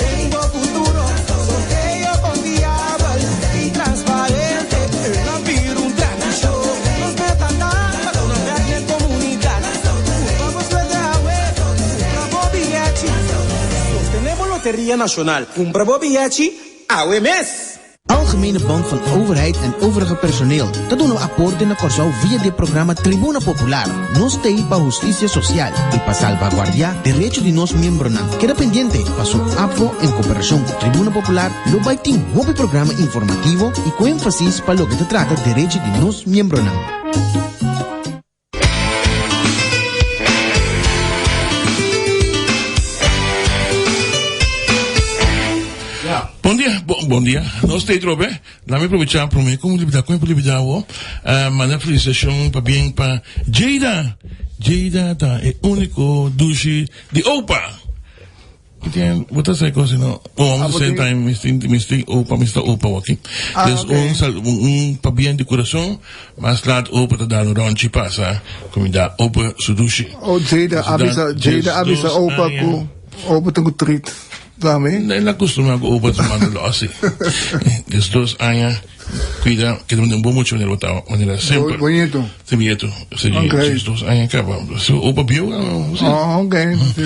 den bo futuro. Sorteo confiabel y transparente. El a bira un tradicion. Nos meta ta pa duna bek n'e comunidad. Cumpra bo suerte awe, cumpra bo biyechi. Sostene bo Loteria Nacional. Cumpra bo biyechi awe mes! Algemene Bond van Overheid en Overige Personeel ta duna aporte na Kòrsou via di e programa Tribuna Popular. Nos t'ei pa hustisia sosial i pa salvaguardiá derecho di nos miembronan. Keda pendiente paso ABVO en koperashon ku Tribuna Popular lo bai tin hopi programa informativo i ku énfasis pa loke ta trata derecho di nos miembronan. Bon dia, bon, bon dia. Nos te trobe. La mi aprovechar prome como libida, como libida wo. Uh, manda felicitación pa bien pa Jada. Jada ta e único dushi di opa. Tien, bo ta sa e cosa no? Oh, at the same time, mi tin, mi tin opa, mi sta opa waki. Ah, Dus okay. un sal, un, un pabien di corazón, mas laat opa ta dando ronchi pasa, comida opa su dushi. Oh, Jada Dus avisa, dat Jada avisa 12 opa aña. ku opa tin ku treat. Tambe. Nee, la costuma ku opa ta manda losi. 12 aña. Cuida, que un bom mucho manera botaba, manera semper. Bonito. Sí, bonito. Sí, Okay. sí, dos años caba. Sí, opa bieu, sí. Oh, ok. Sí,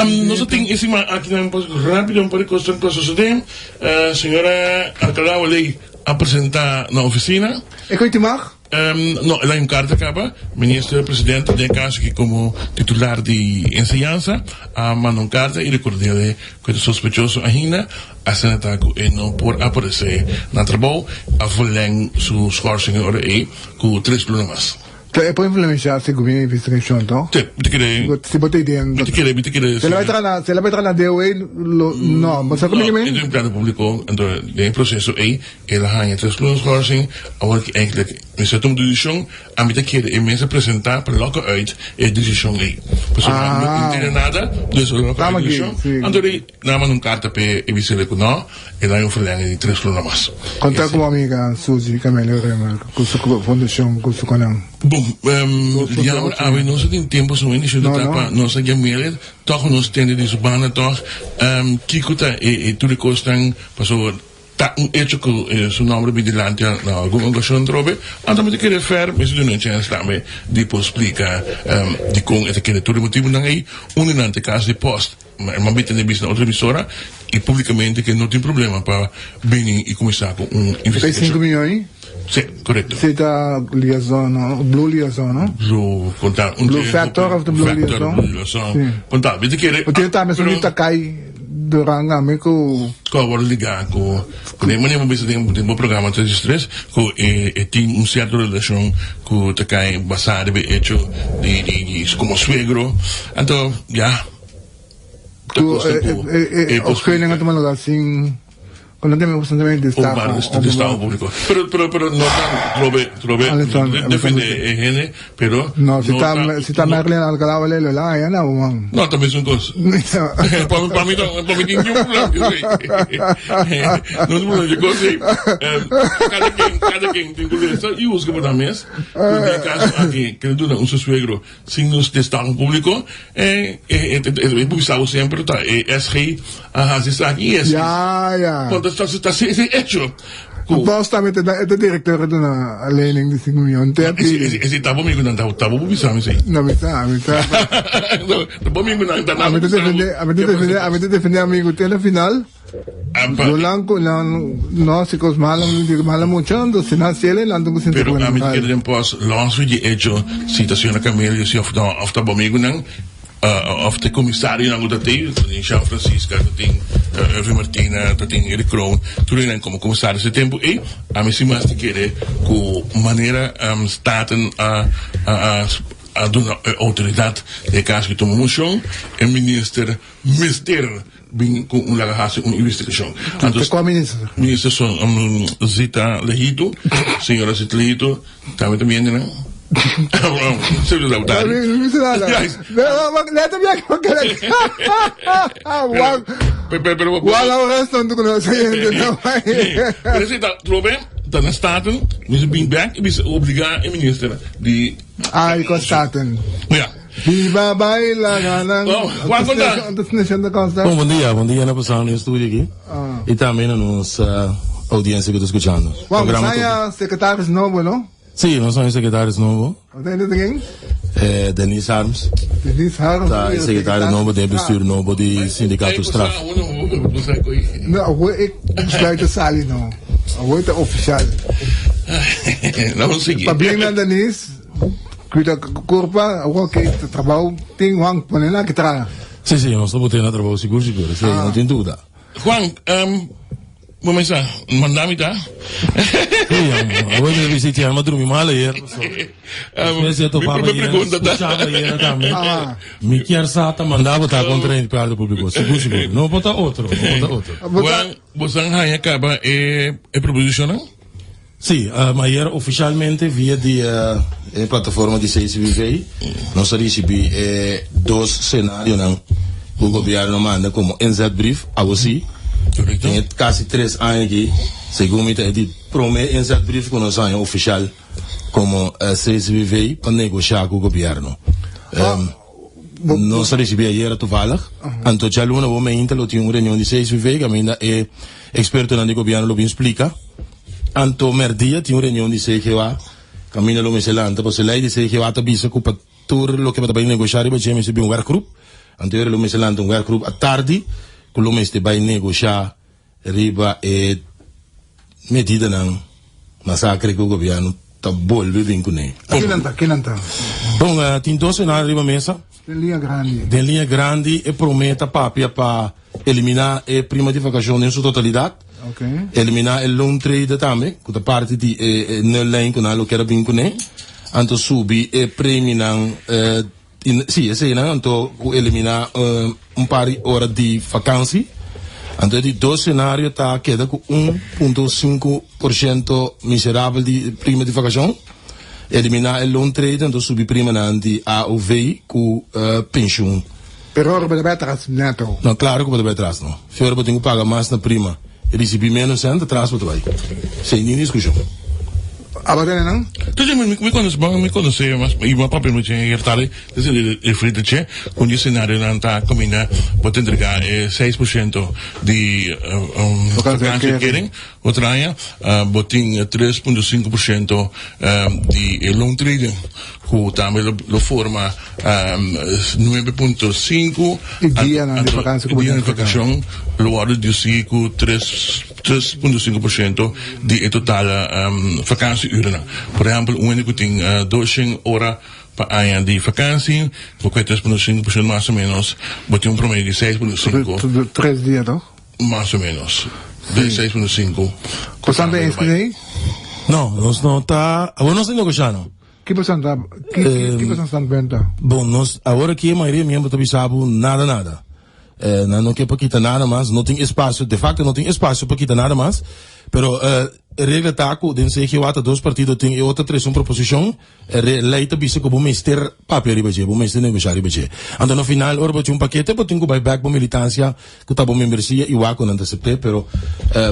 Um, nos tin encima aki nan pas rápido un par de cosas que suceden. Uh, señora Alcalá Waley a presenta na oficina. Ik weet mag? Um, no, el a un carta caba. Minister presidente, den caso que como titular di enseñanza, a manda un carta y recordele que sospechoso ainda. Asina ta ku e no por aparesé na trabou, a verleng su schorsing e ora ei ku tres luna mas. Ta e por influenciá segun mi investigashon, to? Sí, mi ta kere. Si bo ta idea. Mi ta kere, mi ta kere. Se la bai traha na, se la bai traha na DOE, lo, no, bo sa ku mi No, men? e ta un empleado públiko, anto den e proseso ei el a haña tres luna schorsing, awor ki eigenlijk mester tuma desishon, Ami ta kere e mes a presenta pa loke uit e desishon ei. Pasobra no Ah. ntende nada, dus loke uit Tama e ki, desishon. si. Anto di nan manda un karta p'e e bis'e ku no, e nan un verlenging di tres luna mas. Konta Ese. ku amiga Suzy Camelia Römer ku su fundashon ku su konan. Bon, Dos punto jammer ocho. awe nos a tin tempo su hende su No, ta no. pa nos a Jamele tòg nos tende di su banda tòg kiko ta e e tur e kosnan pasobra Ta un echo cu su nomber bin dilanti na algun ocasion atrobe, anto mi ta kere fer mester duna un chens tambe di por splica dicon e ta kere tur e motibonan ey. Un di nan ta e caso di post. Mi a bita na bisa na otro emisora y publicamente ke no tin problema pa bini y cuminsa cu un E investigacion. 5 miyon ey? Si, corecto. Si ta liaison no? Blue liaison no? Blue, conta un Blue factor of the blue factor, liaison? blue liaison. Si. Conta, mi ta kere. Bo tin tambe su pero- di Takai. Duran ami ku. Ku a wòrdu ligá ku den manera bo bisa den bo programa tres i tres ku e e tin un sierto relashon ku ta kai basá riba e echo di di di komo suegro anto ya ta Ku kos ku e e por opscheuning a splika. tuma lugá sin. Ku no tin bastante destaho. Un destaho públiko. Pero, pero, pero no ta trobe, trobe Alexander, defende e hende, pero No, si ta, si ta Merlin Alcalá wale lo la ya na man. No, ta mesun kos. Pa mi, pa mi, pa mi tin niun problema ku esei. No tin problema ku kos ei. Kada ken, kada ken tin ku lesa i husga pa nan mes. Pero den e kaso aki, ke ta duna un su suegro Sin nos destaho publico e e bisa bo semper ta e SG a haci esaki y esaki. Ya, ya. Con ta ta ese hecho cu. Bos tambe ta e ta director ta na lening di 5 miyon te a pidi. Ese ta bo amigo nan ta bo bisa mi esey. No mi sa mi sa. Ta bo amigo nan ta Ami ta defende ami ta defende ami ta defende amigo te na final. Yo lan ku nan no hasi kos malo, malo mucha, anto si nan hasi el, nan tin ku sinti Pero ku ami ta kere den pos los di hecho si ta señora Camelia si of no of ta bo amigunan of ta e komisarionan ku ta tei, ta tin Jean Francisca, ta tin Irving Martina, ta tin Eric Kroon, tur esnan komo komisario si tempu ei ami si mas ta kere ku manera Staten a a duna e outoridat den e kaso di tuma moshon e minister mester Bin ku un laga hasi un investigashon. Anto kua minister? Minister son Zita Lehito, señora Zita Lehito, tambe ta miende nan. Sebe ta botari. Pero si ta trobe, ta na Staten, mi bin bek i bisa obliga e minister di. Ai, kua Staten? Ja. Biba baila ganan. Oh, Juan conta. Bon, bon dia, bon dia na pasando den studio aki. Y tambe na nos audiencia cu ta scuchando. Juan, nos haya secretaris nobo, no? Sí, nos haya secretaris nobo. Nos haya ken? Eh, Denise Harms. Denise Harms. Ta e secretario nobo den bestuur nobo di Sindicato Straf. No, awo e besluit a sali no. Awo ta oficial. Laat sigui. Pabien na Denise. Cuida curpa, awor ke trabou tin Juan pone nan ke traha. Si, si, nos ta bote na trabou sigur sigur, esei no tin duda. Juan, bo mesa manda mi ta? Si, awor mi ta bisa Etienne, mi a drumi mal ayer, paso despues di a topa bo ayer, scucha bo ayer tambe, mi kier sa ta manda bo ta contra empleado publico, sigur sigur, no por ta otro, no por ta otro. Juan, bo san haña caba e proposicionnan? Sí, ayer oficialmente via di e plataforma di CCBV nos a ricibi e dos scenarionan cu gobierno manda como inzetbrief, awo si, den e casi tres aña aki, segun mi ta e di prome inzetbrief cu nos haña oficial como CCBV pa negocia cu gobierno. Nos a ricibi ayera toevallig, anto djaluna bo meinta lo tin un reunion di CCBV caminda e expertonan di gobierno lo bin splica. Anto merdia tin un reunion di CGA caminda lo mester lanta pasobra e ley di CGA ta bisa cu pa tur loke bo ta bay negocia riba dje mester bin un werkgroep. Anto ora lo mester lanta un werkgroep atardi cu lo mester bay negocia riba e medidanan masacre cu gobierno ta bolbe bin cune. Kinan ta? Kinan ta? Bon, tin dos scenario riba mesa. Den liña grandi. Den liña grandi e prome ta papia pa eliminá e prima di vakashon den su totalidat. Eliminá e loontrede tambe, ku ta parti di e nullijn ku nan lo kier a bin kuné. Anto subi e preminan, sí, eseinan, anto ku eliminá un par di ora di vakansi. Anto e di dos senario ta keda ku un punto sinku por shento miserabel di prima di vakashon. Eliminá e loontrede, anto subi primanan di AOV ku penshun. Pero ora bo ta bai atras neto. No, klaro ku bo ta bai atras no. Si ora bo tin ku paga mas na prima i risibí ménos sèn, ta tras bo ta bai. Sin nin diskushon. Abo tene nan? Entonces mi mi konosé mi konosé mas i mi a papia mucho ayer tarde desde di referí che ku di senarionan ta kaminda bo ta entregá e seis por shento di vakantieverkering. Otro aña bo tin tres punto sinku por shento di e loontreden ku tambe lo forma nuebe punto sinku. E dianan di vakansi ku bo tin vakashon lo wòrdu redusí ku tres tres punto sinku por shento di e total vakansi urennan. Por ehèmpel un hende ku tin doshen ora pa aña di vakansi bo kue tres punto sinku por shento mas o ménos bo tin un promedio di seis punto sinku. Tres dia toch? Mas o menos. Den seis punto sinku. Bosan ta inscribí? No, nos no ta. Awor nos ta negoshá no. Ki bosan ta, ki, ki bosan standpunt ta? Bon, nos, awor aki e mayoria miembro ta bisa bo nada nada. Nan no ke pa kita nada mas, no tin espasio, de facto no tin espasio pa kita nada mas, pero e regla ta ku den CGOA ta dos partido tin e otro trese un proposishon, E lei ta bisa ku bo mester papia riba dje, bo mester negoshá riba dje. Anto na final ora bo haci un pakete bo tin ku bai bèk bo militansia ku ta bo membersia i wak ku nan ta asept'é. Pero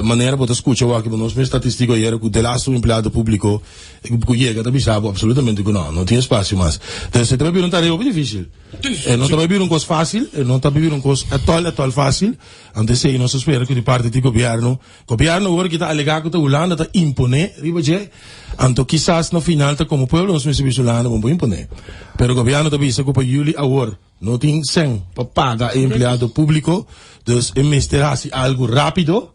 manera bo ta skucha wak bo nos mes statistico ayera ku delastu empleado públiko ku yega ta bisa bo absolutamente ku no, no tin espasio mas. Entonces e ta bai bira un tarea hopi difícil. E no ta bai bira un kos fácil, e no ta bai bira un kos ètòl ètòl fácil. Anto esei nos ta spera ku di parti di gobièrnu Gobierno awor ki ta alega cu ta Hulanda ta impone riba dje, anto kisas na final ta como pueblo nos mester bisa Hulanda bon por impone. Pero gobierno ta bisa cu pa juli awor. No tin sèn pa paga e empleado públiko, dus e mester hasi algu rápido.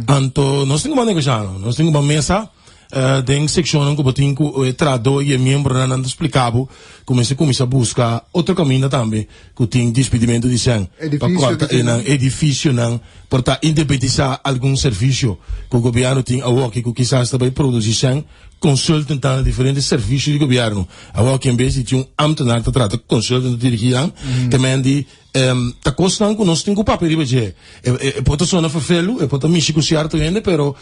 Anto nos tin ku ban negoshá, no. Nos tin ku ban mesa den sekshonnan ku bo tin ku e trahadó i e miembronan nan ta splika bo ku mester kuminsá buska otro kaminda tambe ku tin dispidimentu di sèn pa kòrta e nan edifisionan por ta independisá algun servisio ku gobièrnu tin awoki ku kisas ta bai produsí sèn. Consultant ta na diferente servicio di gobierno. Awor aki en bes di tin un ambtenaar ta trata consultant ta dirigi nan, te men di ta cosnan cu nos tin cu papia riba dje. E por ta sona vervelu, e por ta mishi cu cierto hende, pero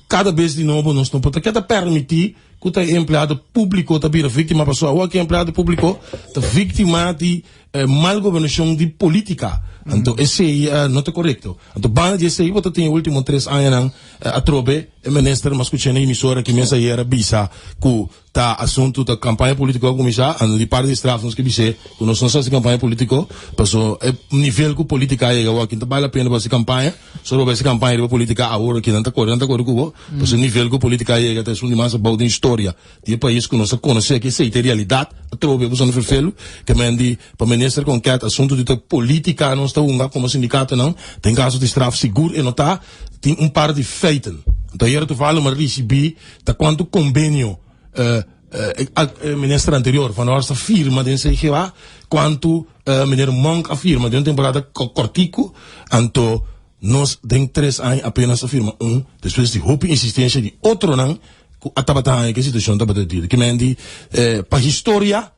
cada bes di nobo nos no por ta keda permiti cu ta e empleado publico ta bira victima, pasobra awor aki e empleado publico ta victima di mal gobernacion di politica. Anto esey no ta corecto. Anto banda di esey bo ta tin e ultimo tres añanan Atrobe e minister mas scucha na emisora ki mes ayer a bisa cu ta asunto ta campaña politico a cuminsa, ando di parti di straf nos ke bis'e cu nos no sa haci campaña politico, paso e nivel cu politica a yega awor aki no ta bale la pena pa haci campaña, solo pa haci campaña riba politica awor aki nan ta core nan ta core cu bo, paso e nivel cu politica a yega ta esun di mas abou den historia di e pais cu nos a conoce aki, esey ta e realidad, atrobe boso no ferfelu, ke men di pa minister con ket asunto di ta politica nos ta hunga como sindicatonan, den caso di straf sigur e no ta. Tin un par di feiten. Anto ayer toevallig mi a ricibi ta cuanto convenio e minister anterior Van Horst a firma den CGA, cuanto meneer Monk a firma den un temporada cortico. Anto nos den tres aña apenas a firma un, despues di hopi insistencia di otronan cu a tabata haña cu e situacion tabata duro. Kimendi pa historia.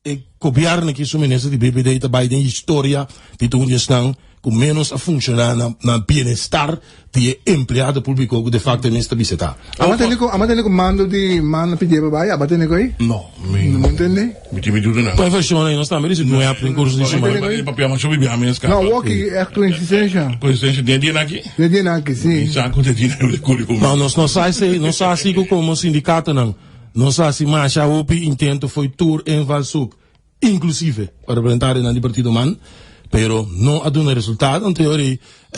E gobièrnu aki su minister di BBD ta bai den historia di ta un di esnan ku ménos a funshoná na na bienestar di e empleado públiko ku de fakto e mes ta bisa ta. Aba tene ku aba tene ku mando di manda pidié pa bai aba tene ku ei? No, mi No entendé? mi tin mi dudanan. Kon e vershon ei nos tambe risibí un app den kurso di siman. Mi papia masha bibia mes kaba. No, woki ègt ku insistensha. Ku insistensha den dia nan aki? Den dia nan aki, si. Mi sa ku den dia nan aki ku. No, nos no sa esei, nos sa si ku komo sindikatonan. Nos a hasi masha hopi intento fo'i tur invalshoek, inklusive pa representantenan di partido man, pero no a duna resultado. Anto yori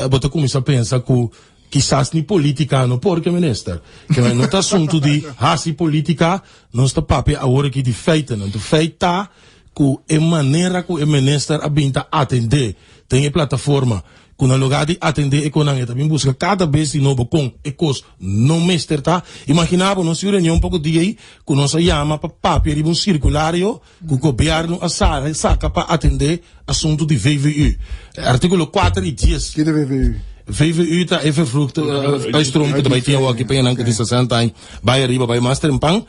bo ta kuminsá pensa ku kisas ni politika no por ke minister. Ke no ta asuntu di hasi politika, nos ta papia awor aki di feiten. Anto feit ta ku e manera ku e minister a bin ta atendé den e plataforma, ku na lugá di atendé e konan e ta bin buska kada bes di nobo kon e kos no mester ta. Imaginá bo nos tin un reunion poko dia ei ku nos a yama pa papia riba un sirkulario ku gobièrnu a saka pa atendé asuntu di VVU. Artíkulo kuater i dies. Kiko ta VVU? VVU ta e vervroegde uitstroom ku ta bai tin awor aki pa esnan ku tin sesenta aña bai ariba bai mas trempan.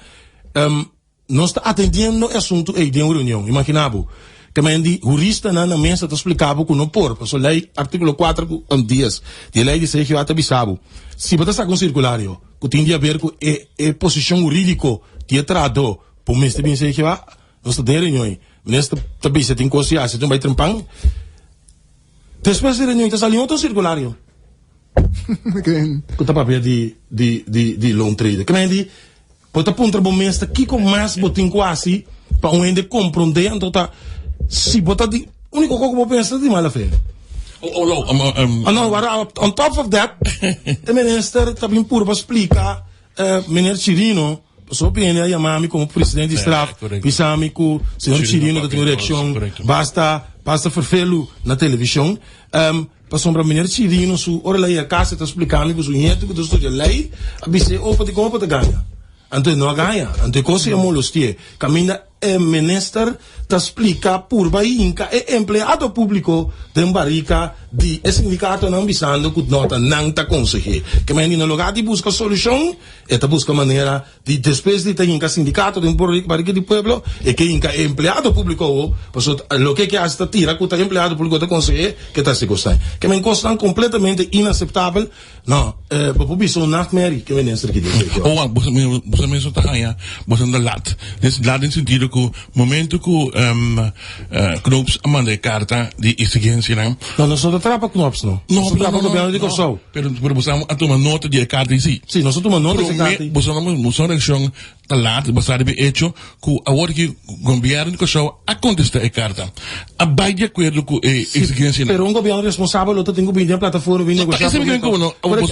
Nos ta atendiendo e asuntu ei den un reunion. Imaginá bo, kemen di huristanan na mesa ta spliká bo ku no por, pasobra lei artíkulo kuater ku dies di e lei di CGA ta bisa bo, si bo ta saka un sirkulario ku tin di haber ku e e posishon hurídiko di e trahadó, bo mester bin CGA. Nos ta den e reunion ei. Minister ta bisa tin kos di hasi, tin bai trempan. Despues di e reunion ta sali otro sirkulario ku ta papia di di di di loontreden. Kemen di. Bo ta puntra bo mes ta kiko mas bo tin ku hasi pa un hende komprondé anto ta si bo ta di úniko kos ku bo pensa ta di mala fe. Anto wara on top of that e minister ta bin purba splika meneer Chirino pasobra hopi hende a yama mi komo presidente di straf bisa mi ku señor Chirino ta tin un reakshon basta basta ferfelu na televishon Pasobra meneer Chirino su ora el a yega cas e ta splica mi cu su nieto cu ta studia ley a bis'é opa di con opa ta gaña. Anto e no a gaña. Anto e cos ei a molosti'é. Caminda e minister ta splica purba hinca e empleado publico den barica di e sindicatonan bisando cu no ta nan ta conseh'é. Ke mende na lugar di busca solucion e ta busca manera Di despues di ta hinka sindikato den barika di pueblo, e ke hinka e empleado públiko awo, pasobra loke e ke hasi ta tira ku ta empleado públiko ta konseh'é ke ta hasi kosnan. Ke men kosnan kompletamente inaseptabel. No, bo por bisa un nachtmerrie ke minister ki den seki. Oa, boso boso mes no ta haña boso ta lat. Lat den sentido ku momento ku Knops a manda e karta di eksigensianan. No, nos no ta trapa Knops no. Nos ta trapa gobièrnu di Kòrsou. Pero pero boso a tuma nota di e karta ei si. Si, nos a tuma nota di e karta ei. Boso boso reakshon ta laat basá riba e echo ku awor ki gobièrnu di Kòrsou a kontestá e karta, a bai di akuerdo ku e eksigensianan. Pero un gobièrnu responsabel lo ta tin ku bini den plataforma bin negoshá promé ku.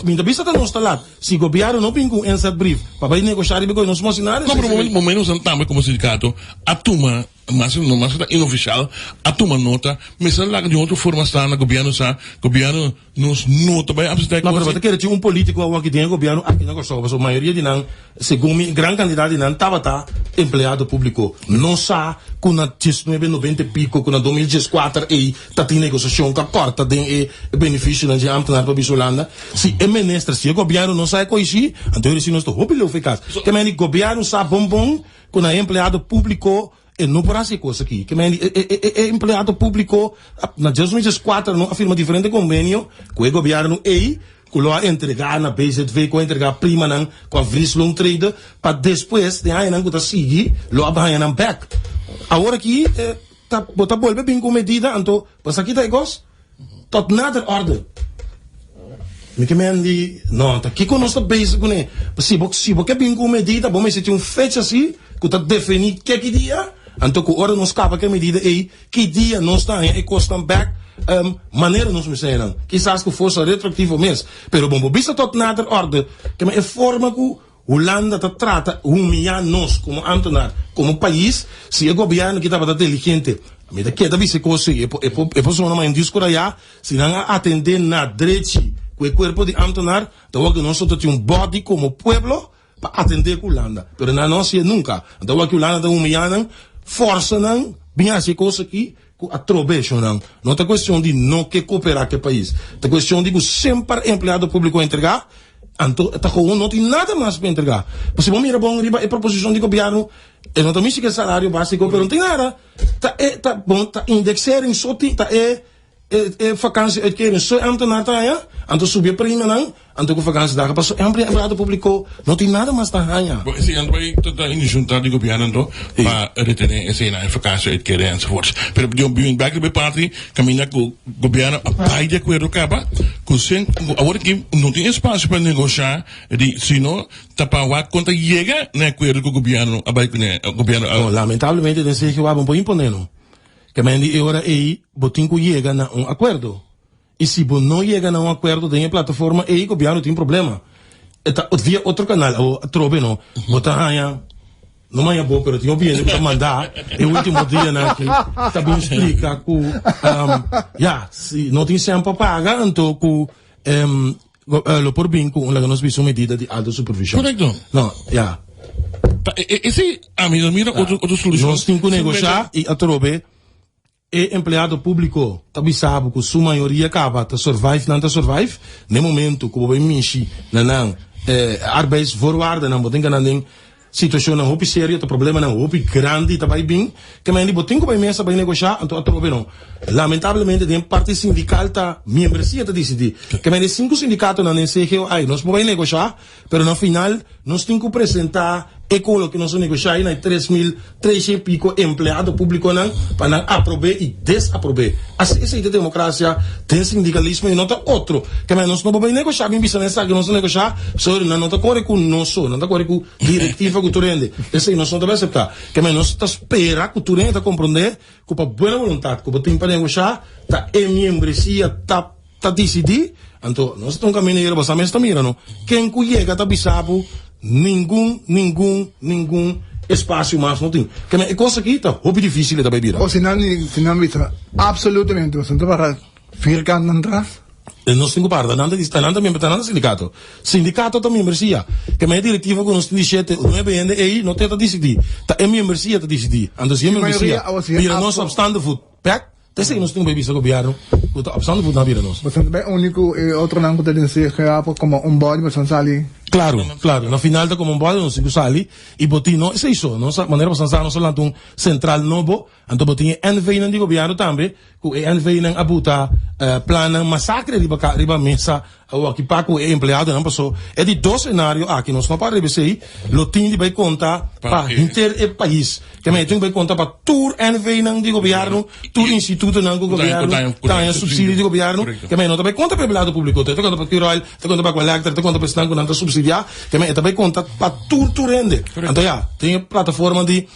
Mi ta bisa ta nos ta laat. Si gobièrnu no bin ku un inzetbrief pa bai negoshá riba e kos, nos mos nada. No, pero momento nos tambe komo sindikato a tuma. Mas no mas ta inofisial a tuma nota mester a laga di un otro forma sta na gobierno sa gobierno nos no ta bai acepta e No, pero cos bo ta kere tin un politico awor aki den e gobierno aki na Kòrsou pasobra mayoria di nan segun mi gran kantidat di nan tabata empleado publico no sa ku na diesnuebe noventa i piko ku na 2014 ei ta tin negosiashon ku a kòrta den e benefisionan dje ambtenaar pa bisa Hulanda si e minister si e gobierno no sa e koishi anto e resi nos ta hopi leu fekas ke meni gobierno sa bon bon Ku na e empleado públiko e no por hasi e kos aki. Ke men e empleado públiko na 2014 no a firma diferente kombenio ku e gobièrnu ei ku lo a entregá na BZV ku a entregá primanan ku a vriesloontrede pa despues den añanan ku ta sigui lo a haña nan bèk. Awor aki ta bo ta bolbe bin ku medida anto bo sa kita e kos? Tot nader orde. Mi ke men di, no, ta kiko nos ta bezig kuné? Si bo, si bo ke bin ku un medida, bo mester tin un fecha si ku ta definí ke ki dia, anto ku ora nos kaba ku e medida ei, ki dia nos ta haña e kosnan bèk manera nos mester haña nan. Kisas ku forsa retroaktivo mes, pero bo por bisa tot nader orde, ke men e forma ku Hulanda ta trata humiyá nos komo ámtenar, komo pais, si e gobièrnu ki tabata deligente, mi ta keda bisa e kos ei, e por e por sona mas un diskurayá, si nan a atendé na drechi ku e kuerpo di ámtenar, ta wak nos lo ta tin un bòdi komo pueblo pa atendé ku Hulanda. Pero nan no hasié nunka. Anto wak Hulanda ta humiyá nan, fòrsa nan bin hasi e kos aki ku atrobe shonnan. No ta kuestion di no ke koperá ku e pais, ta kuestion di ku semper empleado públiko a entregá, Anto ta gewoon no tin nada mas pa entrega. Pasobra si bo mira bon riba e proposicion di gobierno, e no ta mishi cu e salario basico, pero no tin nada. Ta e ta bon ta indexering so tin, ta e e vakantie uitkering so e ambtenaar ta haña, anto subi e premianan, anto cu vakantiedagen. Pasobra e empleado publico no tin nada mas ta haña. Bo esei anto bay ta ta injunta di gobierno anto pa retene eseinan, e vakantie uitkering enzovoorts. Pero di un bek riba e parti caminda cu Gobierno a bay di acuerdo caba cu sen cu awor aki no tin espacio pa negocia di sino ta pa wak con ta yega na e acuerdo cu gobierno a bay cune gobierno a No, lamentablemente den CGOA bo no por impone no. Ke men di e ora ey bo tin cu yega na un acuerdo. Y si bo no yega na un acuerdo den e plataforma ey gobierno tin problema. E ta via otro canal awor atrobe no bo ta haya. No maña bo, pero tin hopi hende ku ta mandá e último dianan aki ta bin splika ku ya, si no tin sèn pa paga, anto ku lo por bin ku un laga nos bisa un medida di alto supervishon. Korekto. No, ya. Ta esei ami no mira otro otro solushon. Nos tin ku negoshá i atrobe. E empleado públiko ta bisa bo ku su mayoria kaba ta survive, nan ta survive. Na e momento ku bo bai mishi na nan arbeidsvoorwaardennan, bo tin ka nan den situashonnan hopi serio, ta problemanan hopi grandi ta bai bin. Ke manera bo tin ku bai mesa bai negoshá, anto atrobe no. Lamentablemente den parti sindikal ta miembresia ta disidí. Ke manera e sinku sindikatonan den CGOI nos por bai negoshá, Pero na final nos tin cu presenta e cu loke nos a negocia ayi na e 3300 y pico empleado publiconan pa nan aprobe y desaprobe. Asi esey ta democracia den sindicalismo y no ta otro. Ke men nos no por bay negocia bin bisa nan esaki nos a negocia sorry nan no ta core cu nos so nan ta core cu directiva cu tur hende. Esey nos no ta bay acepta. Ke men nos ta spera cu tur hende ta comprende cu pa buena voluntad cu bo tin pa negocia ta e miembresia ta. Ta disidí, anto nos ta un kaminda yera bo sa mes ta mira no. Ken ku yega ta bisa bo ningun, ningun, ningun espasio mas no tin. Ke men e kos aki ta hopi difísil e ta bai bira. O si nan si nan bisa absolutamente boso no ta para vierkant nan tras? E nos tin ku para, nan ta di nan ta miembro ta nan ta sindikato. Sindikato ta miembresia. Ke men e direktiva ku nos tin di shete o nuebe hende ei no te ta disidí. Ta e miembresia ta disidí. Anto si e Si mayoria miembresia o si bira nos apo. op staande voet bek. T'esei nos tin ku bai bisa gobièrnu ku ta opstando voet na bira nos. Boso ta bai uni ku e otronan ku ta den CGA pa koma un bòdi boso a sali? Klaru, klaru. Na final ta koma un bòdi nos tin ku sali i bo tin no esei so. Nos a manera boso a sa nos a lanta un sentral nobo anto bo tin e NV-nan di gobièrnu tambe ku e NV-nan a buta plannan masakre riba riba mesa Awor aki pa ku e empleadonan paso e di dos senario aki nos no para riba esei lo tin di bai konta pa henter e pais ke men e tin ku bai konta pa tur NV-nan di gobièrnu tur institutonan ku gobièrnu ta haña supsidio di gobièrnu ke men no ta bai konta pa e empleado públiko e ta konta pa Curoil e ta konta pa Aqualectra e ta konta pa esnan ku nan ta supsidiá ke men e ta bai konta pa tur tur hende anto ya den e plataforma di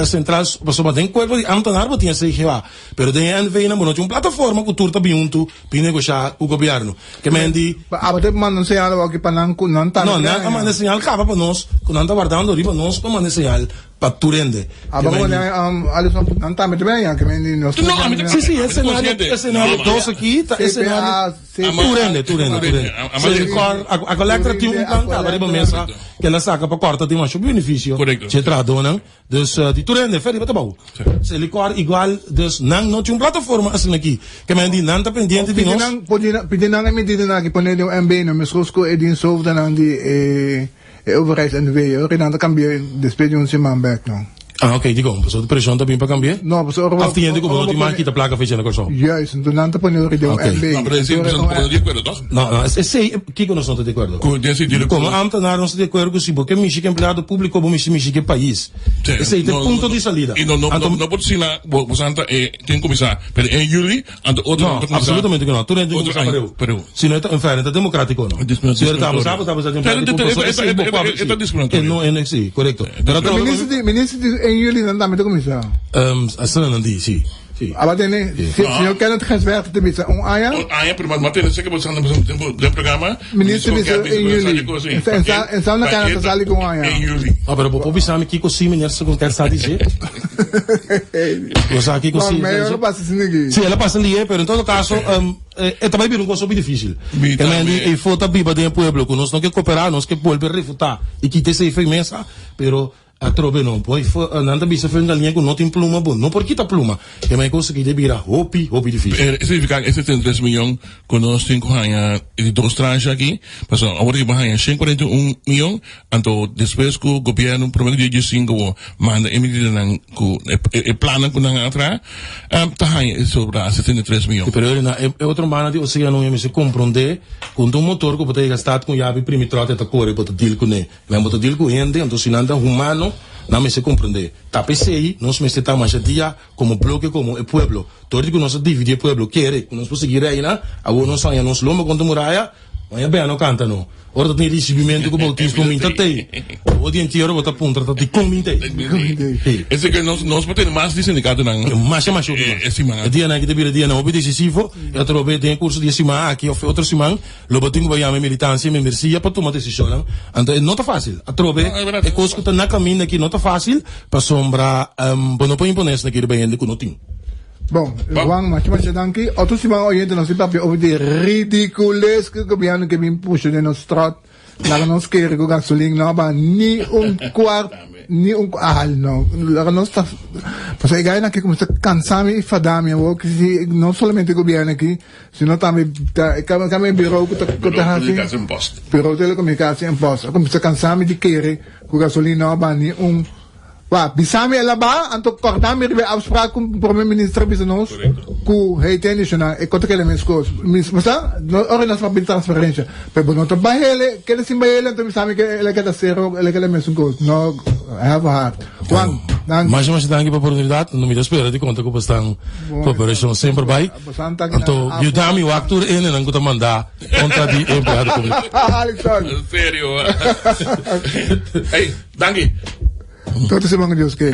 sentral pasobra den kuerpo di ambtenaar bo tin e CGA pero den e NV-nan bo no tin un plataforma ku tur ta bin huntu bin negoshá ku gobièrnu. Ke men di. Pa abo ta manda un señal awor aki pa nan ku nan ta. No, nan a manda e señal kaba pa nos, ku nan ta wardando riba nos pa manda e señal. pa tur hende. Ah, maar gewoon, um, Alisson, nan tambe te ben, ja, que men di nos. No, a mi ta- Sí, sí, a mi ta escenario, consciente. escenario No, dos aki ta CPA, escenario. CPA. Tur hende, tur hende, tur hende. Selikor, Aqualectra tin un plan kaba riba mesa ke la saka pa kòrta tin masha benefisio Correcto. dje trahadónan. Dus di tur hende, fe riba tabou. Selikor igual, dus nan no tin un plataforma asina aki. Ke men di nan ta pendiente di Pidi nos. nan, podi nan, pidi nan e medidanan aki pone den un MB no, meskos ku e din sofdanan di e e overheid NV, ora nan ta kambia despues di un siman bek no. Ah ok, dikon? Pasobra preshon ta bin pa kambi'é? No, pasobra ora Of tin hende ku bo no tin mag kita plaka fecha na Kòrsou? Juist, enton nan ta pone ora den un Ok. MB. No, pero esei Enton boso ora no ta di akuerdo, tòg? No, no, esei, kiko nos no ta di akuerdo? Ku den sentido ku. Komo ambtenaar nos ta di akuerdo ku si bo ke mishi ku empleado públiko, bo mishi mishi ku e pais. Sí, Esei ta e no, punto no, di salida. I no, no, Anto, no, no por sina, bo, bo santa e tin kuminsá, pero en juli, anto otro No, ta kuminsá. absolutamente ku no. Tur hende tin Otro kuminsá aña, pareu. pareu. Si no e ta unfair, e ta democratico no. Si ora ta abusá, bo ta abusá di empleado público, so esei bo por E ta discriminatorio. E no, e no, si, korekto. Pero atrobe Minister di, minister di en juli nan tambe ta kuminsá. Um, asina nan di, si, si. Aba tene, si, señor Kenneth Gijsbertha ta bisa un aña. Un aña, pero mas tene seke bo sa den programa. Minister bisa en juli. En sa, en sa na kana ta sali ku un aña. En juli. Ah, pero bo por bisa mi kiko si meneer segun ker sa dice? Bo sa kiko si? No, mayor pasa asina aki. Si, el a pasa lié, pero en todo caso, um, e ta bai bira un cosa hopi dificil. Mi Ke men di, tambe. e fo ta biba den e pueblo ku nos no ke koperá, nos ke bolbe refutá i kita esei fo'i mesa, pero atrobe no por. Nan ta bisa fo'i un galiña ku no tin pluma, bo no por kita pluma. Ke men e cosa aki ta bira hopi, hopi dificil. E significa e 73 miyon ku nos tin ku haña di dos tranche aki, pasobra awor aki bo haña 141 miyon, anto despues ku gobierno prome ku dia diesinco bo manda e medidanan ku e plannan ku nan a traha, ta haña e sobra 73 miyon. Pero Elena, e otro banda di oceano e mester comprende ku un motor ku bo ta yega start ku un yabi primi trot e ta kore bo ta deal kuné. Nan bo ta deal ku hende, anto si nan ta humano nan mester comprende. Ta p'esei nos mester ta masha dia komo bloke komo e pueblo. Dor di ku nos a dividi e pueblo kere ku nos por sigui reina, awor nos haña nos lomba kontra muraya, Maña bea no canta no. Ora ta tin ricibimentu cu bautismo mi ta tey. Awor di entiero bo ta puntra ta dicon mi tey. Sí. Ese que nos nos por tene mas di sindicatonan. Masha masha hopi mas. E siman. E dianan aki ta bira dianan hopi decisivo. Y atrobe den e curso di e siman aki of e otro siman lo bo tin cu bai yama e militancia y membresia pa tuma decisionnan. Anto e no ta facil. Atrobe e cos cu ta na caminda aki no ta facil pasobra bo no por impone esaki riba hende cu no tin. Bon, Juan, masha masha danki. Otro siman oyente nos tin papia over di ridicules ku gobierno ke bin pusha den nos strot. Laga nos kere ku gasolin no ba ni un kwart, ni un ah no. Laga nos ta pasobra e gainan aki kuminsa kansa mi i fada mi awor si no solamente gobierno aki sino tambe ta e kami e bureau ku ta ku ta hasi Bureau Telecomunicatie en Post a kuminsa kansa mi di kere ku gasolin no ba ni un Wa, bisa mi el a ba, anto kòrda mi riba e afspraak ku Prome Minister a bisa nos ku hei ta indishona e kota keda meskos. Bo sa, ora nos papia di transparensia, pero bo no ta bahele, keda sin bahele, anto bisa mi ke el a keda sero, el a keda mesun kos. No, have a heart. Juan, danki. Masha masha danki pa oportunidat. No mi ta spera di konta ku bosnan kooperashon semper bai. Anto yuda mi wak tur hendenan ku ta manda kontra di empleado públiko. Alexander. Serio. Hey, danki. Tot siman ku Dios ke.